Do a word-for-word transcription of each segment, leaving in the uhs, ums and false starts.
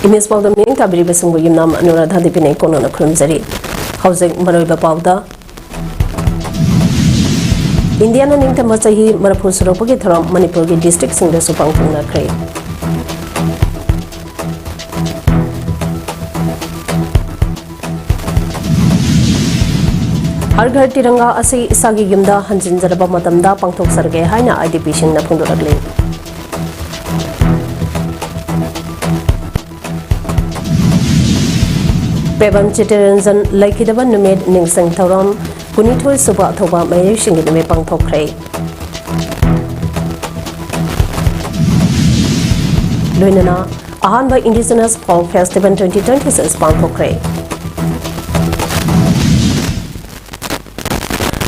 Image ꯄꯥꯎꯗ ꯃꯤꯠꯌꯦꯡ ꯇꯥꯕꯤꯔꯤꯕꯁꯤꯡꯕꯨ ꯌꯨꯝꯅꯥꯝ ꯑꯅꯨꯔꯥꯙꯥ ꯗꯦꯕꯤꯅ ꯀꯣꯅꯅ ꯈꯨꯔꯨꯝꯖꯔꯤ꯫ ꯍꯧꯖꯤꯛ ꯃꯔꯨꯑꯣꯏꯕ ꯄꯥꯎꯗ, ꯏꯟꯗꯤꯌꯥꯅ ꯅꯤꯡꯇꯝꯕ ꯆꯍꯤ ꯃꯔꯤꯐꯨ ꯁꯨꯔꯛꯄꯒꯤ ꯊꯧꯔꯝ ꯃꯅꯤꯄꯨꯔꯒꯤ ꯗꯤꯁꯇ꯭ꯔꯤꯛꯁꯤꯡꯗꯁꯨ ꯄꯥꯡꯊꯣꯛꯅꯈ꯭ꯔꯦ꯫ ꯍꯔ ꯘꯔ ꯇꯤꯔꯪꯒꯥ ꯑꯁꯤ ꯏꯁꯥꯒꯤ ꯌꯨꯝꯗ ꯍꯟꯖꯤꯟꯖꯔꯕ ꯃꯇꯝꯗ ꯄꯥꯡꯊꯣꯛꯆꯔꯒꯦ ꯍꯥꯏꯅ ꯑꯥꯏ ꯗꯤ ꯄꯤꯁꯤꯡꯅ ꯐꯣꯡꯗꯣꯔꯛꯂꯤ꯫ ꯄꯦꯕꯝ ꯆꯤꯇꯔꯟꯖꯟ ꯂꯩꯈꯤꯗꯕ ꯅꯨꯃꯤꯠ ꯅꯤꯡꯁꯤꯡ ꯊꯧꯔꯝ, ꯀꯨꯟꯅꯤꯊꯣꯏ ꯁꯨꯕ ꯊꯧꯕ ꯃꯍꯩꯔꯣꯏꯁꯤꯡꯒꯤ ꯅꯨꯃꯤꯠ ꯄꯥꯡꯊꯣꯛꯈ꯭ꯔꯦ꯫ ꯂꯣꯏꯅꯅ ꯑꯍꯥꯟꯕ Indigenous Folk Festival twenty twenty-six ꯄꯥꯡꯊꯣꯛꯈ꯭ꯔꯦ꯫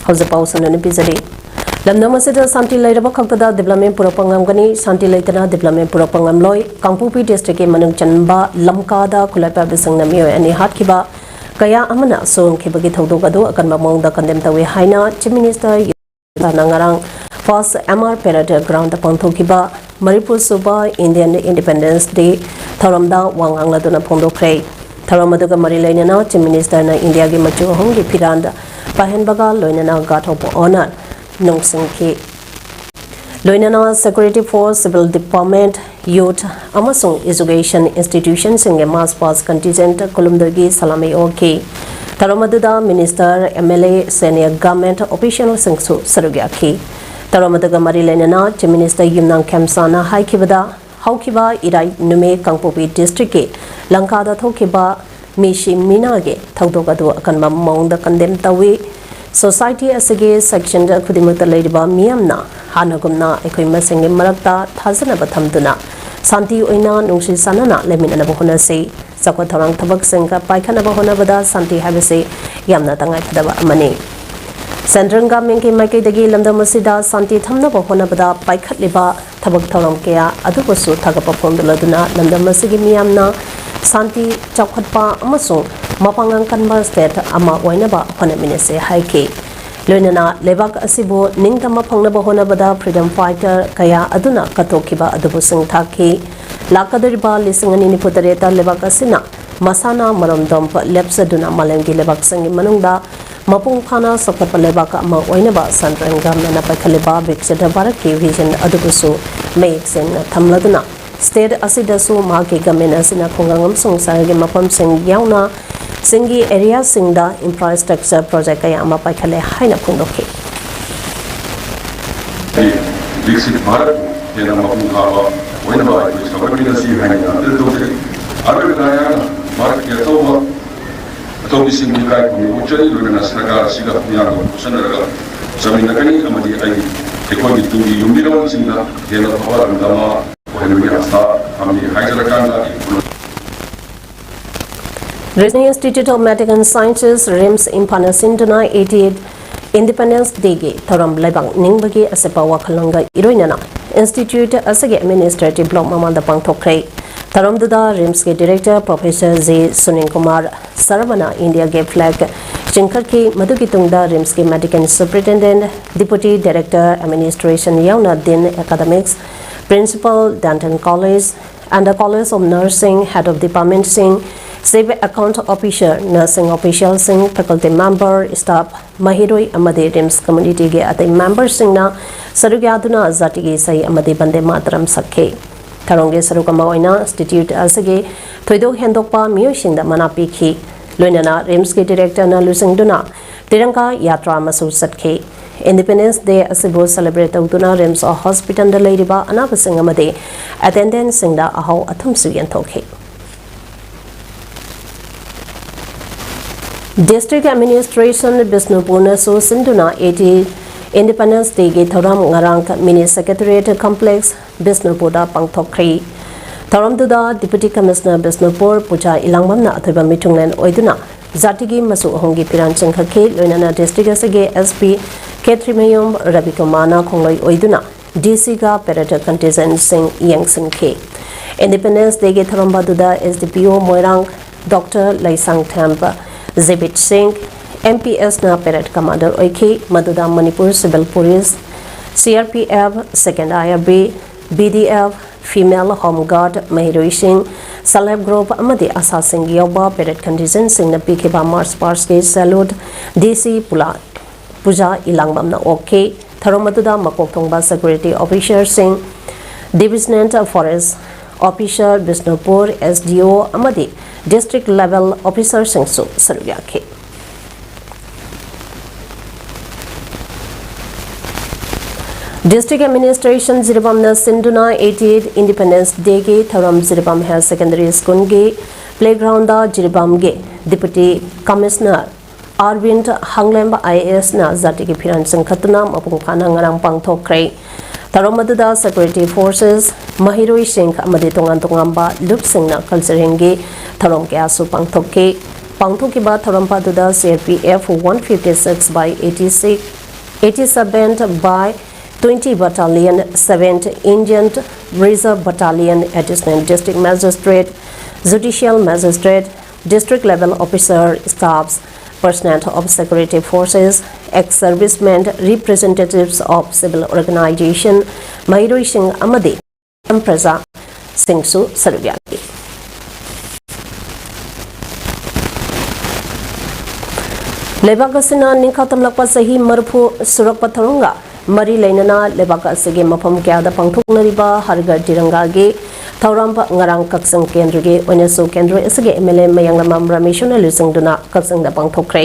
ꯍꯧꯖꯤꯛ ꯄꯥꯎ ꯁꯟꯗꯣꯛꯅ ꯄꯤꯖꯔꯤ꯫ ꯂꯝꯗꯝ ꯑꯁꯤꯗ ꯁꯥꯟꯇꯤ ꯂꯩꯔꯕ ꯈꯛꯇꯗ development ꯄꯨꯔꯛꯄ ꯉꯝꯒꯅꯤ, ꯁꯥꯟꯇꯤ ꯂꯩꯇꯅ development ꯄꯨꯔꯛꯄ ꯉꯝꯂꯣꯏ꯫ ꯀꯥꯡꯄꯣꯛꯄꯤ districtꯀꯤ ꯃꯅꯨꯡ ꯆꯟꯕ ꯂꯝꯀꯥꯗ ꯈꯨꯠꯂꯥꯏ ꯄꯥꯏꯕꯁꯤꯡꯅ ꯃꯤꯑꯣꯏ ꯑꯅꯤ ꯍꯥꯠꯈꯤꯕ, ꯀꯌꯥ ꯑꯃꯅ ꯁꯣꯛꯍꯟꯈꯤꯕꯒꯤ ꯊꯧꯗꯣꯛ ꯑꯗꯨ ꯑꯀꯟꯕ ꯃꯑꯣꯡꯗ condemn ꯇꯧꯏ ꯍꯥꯏꯅ Chief Minister ꯅ ꯉꯔꯥꯡ First M R Parade groundꯗ ꯄꯥꯡꯊꯣꯛꯈꯤꯕ ꯃꯔꯤꯐꯨ ꯁꯨꯕ Indian Independence Day ꯊꯧꯔꯝꯗ ꯋꯥ ꯉꯥꯡꯂꯗꯨꯅ ꯐꯣꯡꯗꯣꯛꯈ꯭ꯔꯦ꯫ ꯊꯧꯔꯝ ꯑꯗꯨꯒ ꯃꯔꯤ ꯂꯩꯅꯅ Chief Ministerꯅ ꯏꯟꯗꯤꯌꯥꯒꯤ ꯃꯆꯨ ꯑꯍꯨꯝꯒꯤ ꯐꯤꯔꯥꯟ ꯄꯥꯏꯍꯟꯕꯒ ꯂꯣꯏꯅꯅ Guard of Honour ꯅꯣꯡꯁꯤꯡꯈꯤ꯫ ꯂꯣꯏꯅꯅ Security Force, Civil Department, Youth ꯑꯃꯁꯨꯡ Education Institutionꯁꯤꯡꯒꯤ mass past contingent ꯀꯨꯟꯍꯨꯝꯗꯣꯏꯒꯤ ꯁꯂꯥꯃꯤ ꯑꯣꯛꯈꯤ꯫ ꯊꯧꯔꯝ ꯑꯗꯨꯗ Minister, M L A, senior government officialꯁꯤꯡꯁꯨ ꯁꯔꯨꯛ ꯌꯥꯈꯤ꯫ ꯊꯧꯔꯝ ꯑꯗꯨꯒ ꯃꯔꯤ ꯂꯩꯅꯅ Chief Minister ꯌꯨꯝꯅꯥꯝ ꯈꯦꯝꯆꯥꯟꯅ ꯍꯥꯏꯈꯤꯕꯗ, ꯍꯧꯈꯤꯕ ꯏꯔꯥꯏ ꯅꯨꯃꯤꯠ ꯀꯥꯡꯄꯣꯛꯄꯤ districtꯀꯤ ꯂꯪꯀꯥꯗ ꯊꯣꯛꯈꯤꯕ ꯃꯤꯁꯤ ꯃꯤꯅꯥꯒꯤ ꯊꯧꯗꯣꯛ ꯑꯗꯨ ꯑꯀꯟꯕ ꯃꯑꯣꯡꯗ condemn ꯇꯧꯏ꯫ Society ꯑꯁꯤꯒꯤ section ꯈꯨꯗꯤꯡꯃꯛꯇ ꯂꯩꯔꯤꯕ ꯃꯤꯌꯥꯝꯅ ꯍꯥꯟꯅꯒꯨꯝꯅ ꯑꯩꯈꯣꯏ ꯃꯁꯦꯟꯒꯤ ꯃꯔꯛꯇ ꯊꯥꯖꯅꯕ ꯊꯝꯗꯨꯅ ꯁꯥꯟꯇꯤ ꯑꯣꯏꯅ ꯅꯨꯡꯁꯤ ꯆꯥꯟꯅꯅ ꯂꯩꯃꯤꯟꯅꯅꯕ ꯍꯣꯠꯅꯁꯤ꯫ ꯆꯥꯎꯈꯠ ꯊꯧꯔꯥꯡ ꯊꯕꯛꯁꯤꯡ ꯄꯥꯏꯈꯠꯅꯕ ꯍꯣꯠꯅꯕꯗ ꯁꯥꯟꯇꯤ ꯍꯥꯏꯕꯁꯤ ꯌꯥꯝꯅ ꯇꯉꯥꯏꯐꯗꯕ ꯑꯃꯅꯤ꯫ Central governmentꯀꯤ ꯃꯥꯏꯀꯩꯗꯒꯤ ꯂꯝꯗꯝ ꯑꯁꯤꯗ ꯁꯥꯟꯇꯤ ꯊꯝꯅꯕ ꯍꯣꯠꯅꯕꯗ ꯄꯥꯏꯈꯠꯂꯤꯕ ꯊꯕꯛ ꯊꯧꯔꯝ ꯀꯌꯥ ꯑꯗꯨꯕꯨꯁꯨ ꯊꯥꯒꯠꯄ ꯐꯣꯡꯗꯣꯛꯂꯗꯨꯅ ꯂꯝꯗꯝ ꯑꯁꯤꯒꯤ ꯃꯤꯌꯥꯝꯅ ꯁꯥꯟꯇꯤ, ꯆꯥꯎꯈꯠꯄ ꯑꯃꯁꯨꯡ ꯃꯄꯥꯡꯒꯜ ꯀꯟꯕ state ꯑꯃ ꯑꯣꯏꯅꯕ ꯍꯣꯠꯅꯃꯤꯟꯅꯁꯦ ꯍꯥꯏꯈꯤ꯫ ꯂꯣꯏꯅꯅ ꯂꯩꯕꯥꯛ ꯑꯁꯤꯕꯨ ꯅꯤꯡꯇꯝꯕ ꯐꯪꯅꯕ ꯍꯣꯠꯅꯕꯗ freedom fighter ꯀꯌꯥ ꯑꯗꯨꯅ ꯀꯠꯊꯣꯛꯈꯤꯕ ꯑꯗꯨꯕꯨ ꯁꯤꯡꯊꯥꯈꯤ꯫ ꯂꯥꯛꯀꯗꯧꯔꯤꯕ ꯂꯤꯁꯤꯡ ꯑꯅꯤ ꯅꯤꯐꯨ ꯇꯔꯦꯠꯇ ꯂꯩꯕꯥꯛ ꯑꯁꯤꯅ ꯃꯁꯥꯅ ꯃꯔꯣꯝꯗꯣꯝ ꯂꯦꯞꯆꯗꯨꯅ ꯃꯥꯂꯦꯝꯒꯤ ꯂꯩꯕꯥꯛꯁꯤꯡꯒꯤ ꯃꯅꯨꯡꯗ ꯃꯄꯨꯡ ꯐꯥꯅ ꯆꯥꯎꯈꯠꯄ ꯂꯩꯕꯥꯛ ꯑꯃ ꯑꯣꯏꯅꯕ ꯁꯦꯟꯇ꯭ꯔꯦꯜ ꯒꯚꯔꯟꯃꯦꯟꯠꯅ ꯄꯥꯏꯈꯠꯂꯤꯕ ꯕꯤꯛꯁꯤꯠ ꯚꯥꯔꯠꯀꯤ ꯚꯤꯖꯟ ꯑꯗꯨꯕꯨꯁꯨ ꯃꯌꯦꯛ ꯁꯦꯡꯅ ꯊꯝꯂꯗꯨꯅ, ꯁ꯭ꯇꯦꯠ ꯑꯁꯤꯗꯁꯨ ꯃꯍꯥꯛꯀꯤ ꯒꯚꯔꯟꯃꯦꯟꯠ ꯑꯁꯤꯅ ꯈꯨꯡꯒꯪ ꯑꯃꯁꯨꯡ ꯁꯍꯔꯒꯤ ꯃꯐꯝꯁꯤꯡ ꯌꯥꯎꯅ ꯆꯤꯡꯒꯤ ꯑꯦꯔꯤꯌꯥꯁꯤꯡꯗ ꯏꯟꯐ꯭ꯔꯥꯁ꯭ꯇ꯭ꯔꯛꯆꯔ ꯄ꯭ꯔꯣꯖꯦꯛ ꯀꯌꯥ ꯑꯃ ꯄꯥꯏꯈꯠꯂꯦ ꯍꯥꯏꯅ ꯐꯣꯡꯗꯣꯛꯈꯤ꯫ ꯕꯤꯛꯁꯤꯠ ꯚꯥꯔꯠ ꯍꯦꯟꯅ ꯃꯄꯨꯡ ꯐꯥꯕ ꯑꯣꯏꯅꯕ ꯑꯩꯈꯣꯏ ꯁꯧꯒꯠꯃꯤꯟꯅꯁꯤ ꯍꯥꯏꯅ ꯑꯄꯤꯜ ꯇꯧꯖꯔꯤ꯫ ꯑꯔꯣꯏꯕꯗ ꯑꯩꯍꯥꯛꯅ ꯚꯥꯔꯠꯀꯤ ꯑꯆꯧꯕ ꯑꯆꯧꯕꯤꯁꯤꯡꯕꯨ ꯏꯀꯥꯏ ꯈꯨꯝꯅꯕ ꯎꯠꯆꯔꯤ, ꯂꯣꯏꯅꯅ ꯁꯔꯀꯥꯔ ꯑꯁꯤꯒ ꯃꯤꯌꯥꯝꯒ ꯈꯨꯠꯁꯝꯅꯔꯒ ꯆꯠꯃꯤꯟꯅꯒꯅꯤ ꯑꯃꯗꯤ ꯑꯩ ꯑꯩꯈꯣꯏꯒꯤ ꯇꯨꯡꯒꯤ ꯌꯨꯝꯕꯤꯔꯣꯟꯁꯤꯡꯗ ꯍꯦꯟꯅ ꯐꯕ ꯂꯝꯗꯝ ꯑꯃ ꯑꯣꯏꯍꯟꯕꯒꯤ ꯑꯥꯁꯥ ꯊꯝꯃꯤ ꯍꯥꯏꯖꯔꯀꯥꯟꯗ ꯑꯩ Regional Institute of Medical Sciences, RIMS ꯏꯝꯐꯥꯜꯅ ꯁꯤꯟꯗꯨꯅ eighty-eight Independence Dayꯒꯤ ꯊꯧꯔꯝ ꯂꯩꯕꯥꯛ ꯅꯤꯡꯕꯒꯤ ꯑꯆꯦꯠꯄ ꯋꯥꯈꯜꯂꯣꯟꯒ ꯏꯔꯣꯏꯅꯅ ꯏꯟꯁꯇꯤꯇ꯭ꯌꯨꯠ ꯑꯁꯤꯒꯤ ꯑꯦꯗꯃꯤꯅꯤꯁꯇ꯭ꯔꯦꯇꯤꯚ ꯕ꯭ꯂꯣꯛ ꯃꯃꯥꯡꯗ ꯄꯥꯡꯊꯣꯛꯈ꯭ꯔꯦ꯫ ꯊꯧꯔꯝꯗꯨꯗ ꯔꯤꯝꯁꯀꯤ director professor G Sunil Kumar ꯁꯔꯃꯅ ꯏꯟꯗꯤꯌꯥꯒꯤ ꯐ꯭ꯂꯦꯒ ꯆꯤꯡꯈꯠꯈꯤ꯫ ꯃꯗꯨꯒꯤ ꯇꯨꯡꯗ ꯔꯤꯝꯁꯀꯤ medical superintendent, deputy director administration ꯌꯥꯎꯅ dean, academics, principal, dental college, and the College of Nursing, head of department ꯁꯤꯡ, ꯆꯤꯐ ꯑꯦꯀꯥꯎꯟꯠ ꯑꯣꯐꯤꯁꯔ, ꯅꯔꯁꯤꯡ ꯑꯣꯐꯤꯁꯤꯌꯦꯜꯁꯤꯡ, ꯐꯦꯀꯜꯇꯤ ꯃꯦꯝꯕꯔ, ꯁ꯭ꯇꯥꯐ, ꯃꯍꯩꯔꯣꯏ ꯑꯃꯗꯤ ꯔꯤꯝꯁ ꯀꯝꯃ꯭ꯌꯨꯅꯤꯇꯤꯒꯤ ꯑꯇꯩ ꯃꯦꯝꯕꯔꯁꯤꯡꯅ ꯁꯔꯨꯛ ꯌꯥꯗꯨꯅ ꯖꯥꯇꯤꯒꯤ ꯏꯁꯩ ꯑꯃꯗꯤ ꯕꯟꯗꯦ ꯃꯥꯇꯔꯝ ꯁꯛꯈꯤ꯫ ꯊꯧꯔꯝꯒꯤ ꯁꯔꯨꯛ ꯑꯃ ꯑꯣꯏꯅ ꯏꯟꯁꯇꯤꯇ꯭ꯌꯨꯠ ꯑꯁꯤꯒꯤ ꯊꯣꯏꯗꯣꯛ ꯍꯦꯟꯗꯣꯛꯄ ꯃꯤꯑꯣꯏꯁꯤꯡꯗ ꯃꯅꯥ ꯄꯤꯈꯤ꯫ ꯂꯣꯏꯅꯅ ꯔꯤꯝꯁꯀꯤ ꯗꯤꯔꯦꯛꯇꯔꯅ ꯂꯨꯆꯤꯡꯗꯨꯅ ꯇꯤꯔꯪꯒꯥ ꯌꯥꯇ꯭ꯔꯥ ꯑꯃꯁꯨ ꯆꯠꯈꯤ꯫ ꯏꯟꯗꯤꯄꯦꯟꯗꯦꯟꯁ ꯗꯦ ꯑꯁꯤꯕꯨ ꯁꯦꯂꯦꯕ꯭ꯔꯦꯠ ꯇꯧꯗꯨꯅ ꯔꯤꯝꯁ ꯍꯣꯁꯄꯤꯇꯥꯜꯗ ꯂꯩꯔꯤꯕ ꯑꯅꯥꯕꯁꯤꯡ ꯑꯃꯗꯤ ꯑꯦꯇꯦꯟꯗꯦꯟꯠꯁꯤꯡꯗ ꯑꯍꯥꯎ ꯑꯊꯨꯝꯁꯨ ꯌꯦꯟꯊꯣꯛꯈꯤ꯫ ꯗꯤꯁꯇ꯭ꯔꯤꯛ ꯑꯦꯗꯃꯤꯅꯤꯁꯇ꯭ꯔꯦꯁꯟ ꯕꯤꯁꯅꯨꯄꯨꯔꯅꯁꯨ ꯁꯤꯟꯗꯨꯅ eighty Independence Dayꯒꯤ ꯊꯧꯔꯝ ꯉꯔꯥꯡ ꯃꯤꯅꯤ ꯁꯦꯀ꯭ꯔꯦꯇꯔꯤꯌꯦꯠ ꯀꯝꯄ꯭ꯂꯦꯛꯁ ꯕꯤꯁꯅꯨꯄꯨꯔꯗ ꯄꯥꯡꯊꯣꯛꯈ꯭ꯔꯦ꯫ ꯊꯧꯔꯝꯗꯨꯗ ꯗꯤꯄꯨꯇꯤ ꯀꯃꯤꯁꯅꯔ ꯕꯤꯁꯅꯨꯄꯨꯔ ꯄꯨꯖꯥ ꯏꯂꯥꯡꯕꯝꯅ ꯑꯊꯣꯏꯕ ꯃꯤꯊꯨꯡꯂꯦꯟ ꯑꯣꯏꯗꯨꯅ ꯖꯥꯇꯤꯒꯤ ꯃꯆꯨ ꯑꯍꯨꯝꯒꯤ ꯐꯤꯔꯥꯟ ꯆꯤꯡꯈꯠꯈꯤ꯫ ꯂꯣꯏꯅꯅ ꯗꯤꯁꯇ꯭ꯔꯤꯛ ꯑꯁꯤꯒꯤ SP ꯈꯦꯇ꯭ꯔꯤꯃꯌꯨꯝ ꯔꯕꯤꯀꯨꯃꯥꯔꯅ ꯈꯣꯡꯂꯣꯏ ꯑꯣꯏꯗꯨꯅ DCꯒ ꯄꯦꯔꯦꯗ ꯀꯟꯇꯤꯟꯖꯦꯟꯠꯁꯤꯡ ꯌꯦꯡꯁꯤꯟꯈꯤ꯫ ꯏꯟꯗꯤꯄꯦꯟꯗꯦꯟꯁ ꯗꯦꯒꯤ ꯊꯧꯔꯝ ꯑꯗꯨꯗ SDPO ꯃꯣꯏꯔꯥꯡ ꯗꯣꯛꯇꯔ ꯂꯩꯁꯥꯡꯊꯦꯝ ꯖꯤꯕꯤꯠ ꯁꯤꯡ, MPSꯅ ꯄꯦꯔꯦꯗ ꯀꯃꯥꯟꯗꯔ ꯑꯣꯏꯈꯤ, ꯃꯗꯨꯗ Manipur civil police, CRPF, Second IRB, BDF, Female Home Guard, ꯃꯍꯩꯔꯣꯏꯁꯤꯡ, Self Help Group ꯑꯃꯗꯤ ꯑꯁꯥꯁꯤꯡ ꯌꯥꯎꯕ parade contingentꯁꯤꯡꯅ ꯄꯤꯈꯤꯕ March Pastꯀꯤ salute DC ꯄꯨꯂꯥ ꯄꯨꯖꯥ ꯏꯂꯥꯡꯕꯝꯅ ꯑꯣꯛꯈꯤ꯫ ꯊꯧꯔꯝ ꯑꯗꯨꯗ ꯃꯀꯣꯛ ꯊꯣꯡꯕ security officerꯁꯤꯡ, Divisional Forest Officer Bishnupur, SDO ꯑꯃꯗꯤ district level officerꯁꯤꯡꯁꯨ ꯁꯔꯨꯛ ꯌꯥꯈꯤ꯫ District Administration ꯖꯤꯔꯤꯕꯥꯝꯅ ꯁꯤꯟꯗꯨꯅ eighty-eight Independence Dayꯒꯤ ꯊꯧꯔꯝ Jiribam Higher Secondary Schoolꯒꯤ playgroundꯗ ꯖꯤꯔꯤꯕꯥꯝꯒꯤ Deputy Commissioner ꯑꯥꯔꯕꯤꯟꯗ ꯍꯥꯡꯂꯦꯝꯕ IASꯅ ꯖꯥꯇꯤꯒꯤ ꯐꯤꯔꯥꯟ ꯆꯤꯡꯈꯠꯇꯨꯅ ꯃꯄꯨꯡ ꯐꯥꯅ ꯉꯔꯥꯡ ꯄꯥꯡꯊꯣꯛꯈ꯭ꯔꯦ꯫ ꯊꯧꯔꯝ ꯑꯗꯨꯗ security forces, ꯃꯍꯩꯔꯣꯏꯁꯤꯡ ꯑꯃꯗꯤ ꯇꯣꯉꯥꯟ ꯇꯣꯉꯥꯟꯕ ꯂꯨꯞꯁꯤꯡꯅ cultureꯒꯤ ꯊꯧꯔꯝ ꯀꯌꯥꯁꯨ ꯄꯥꯡꯊꯣꯛꯈꯤ꯫ ꯄꯥꯡꯊꯣꯛꯈꯤꯕ ꯊꯧꯔꯝ ꯑꯗꯨꯗ CRPF one fifty-six by eighty-six, eighty-seven by twenty Battalion, seventh Indian Reserve Battalion, Additional District Magistrate, Judicial Magistrate, District Level Officer, staffs, personnel of security forces, ex-servicemen, representatives of civil organization, ꯃꯍꯩꯔꯣꯏꯁꯤꯡ ꯑꯃꯗꯤ ꯄ꯭ꯔꯖꯥꯁꯤꯡꯁꯨ ꯁꯔꯨꯛ ꯌꯥꯈꯤ꯫ ꯂꯩꯕꯥꯛ ꯑꯁꯤꯅ ꯅꯤꯡꯈꯥ ꯇꯝꯂꯛꯄ ꯆꯍꯤ ꯃꯔꯤꯐꯨ ꯁꯨꯔꯛꯄ ꯊꯧꯔꯝꯒ ꯃꯔꯤ ꯂꯩꯅꯅ ꯂꯩꯕꯥꯛ ꯑꯁꯤꯒꯤ ꯃꯐꯝ ꯀꯌꯥꯗ ꯄꯥꯡꯊꯣꯛꯅꯔꯤꯕ ꯍꯔ ꯘꯔ ꯇꯤꯔꯪꯒꯥꯒꯤ ꯊꯧꯔꯝ ꯉꯔꯥꯡ ꯀꯛꯆꯤꯡ ꯀꯦꯟꯗ꯭ꯔꯒꯤ ꯑꯣꯏꯅꯁꯨ ꯀꯦꯟꯗ꯭ꯔ ꯑꯁꯤꯒꯤ MLA ꯃꯌꯥꯡꯂꯝꯕꯝ ꯔꯃꯦꯁꯅ ꯂꯨꯆꯤꯡꯗꯨꯅ ꯀꯛꯆꯤꯡꯗ ꯄꯥꯡꯊꯣꯛꯈ꯭ꯔꯦ꯫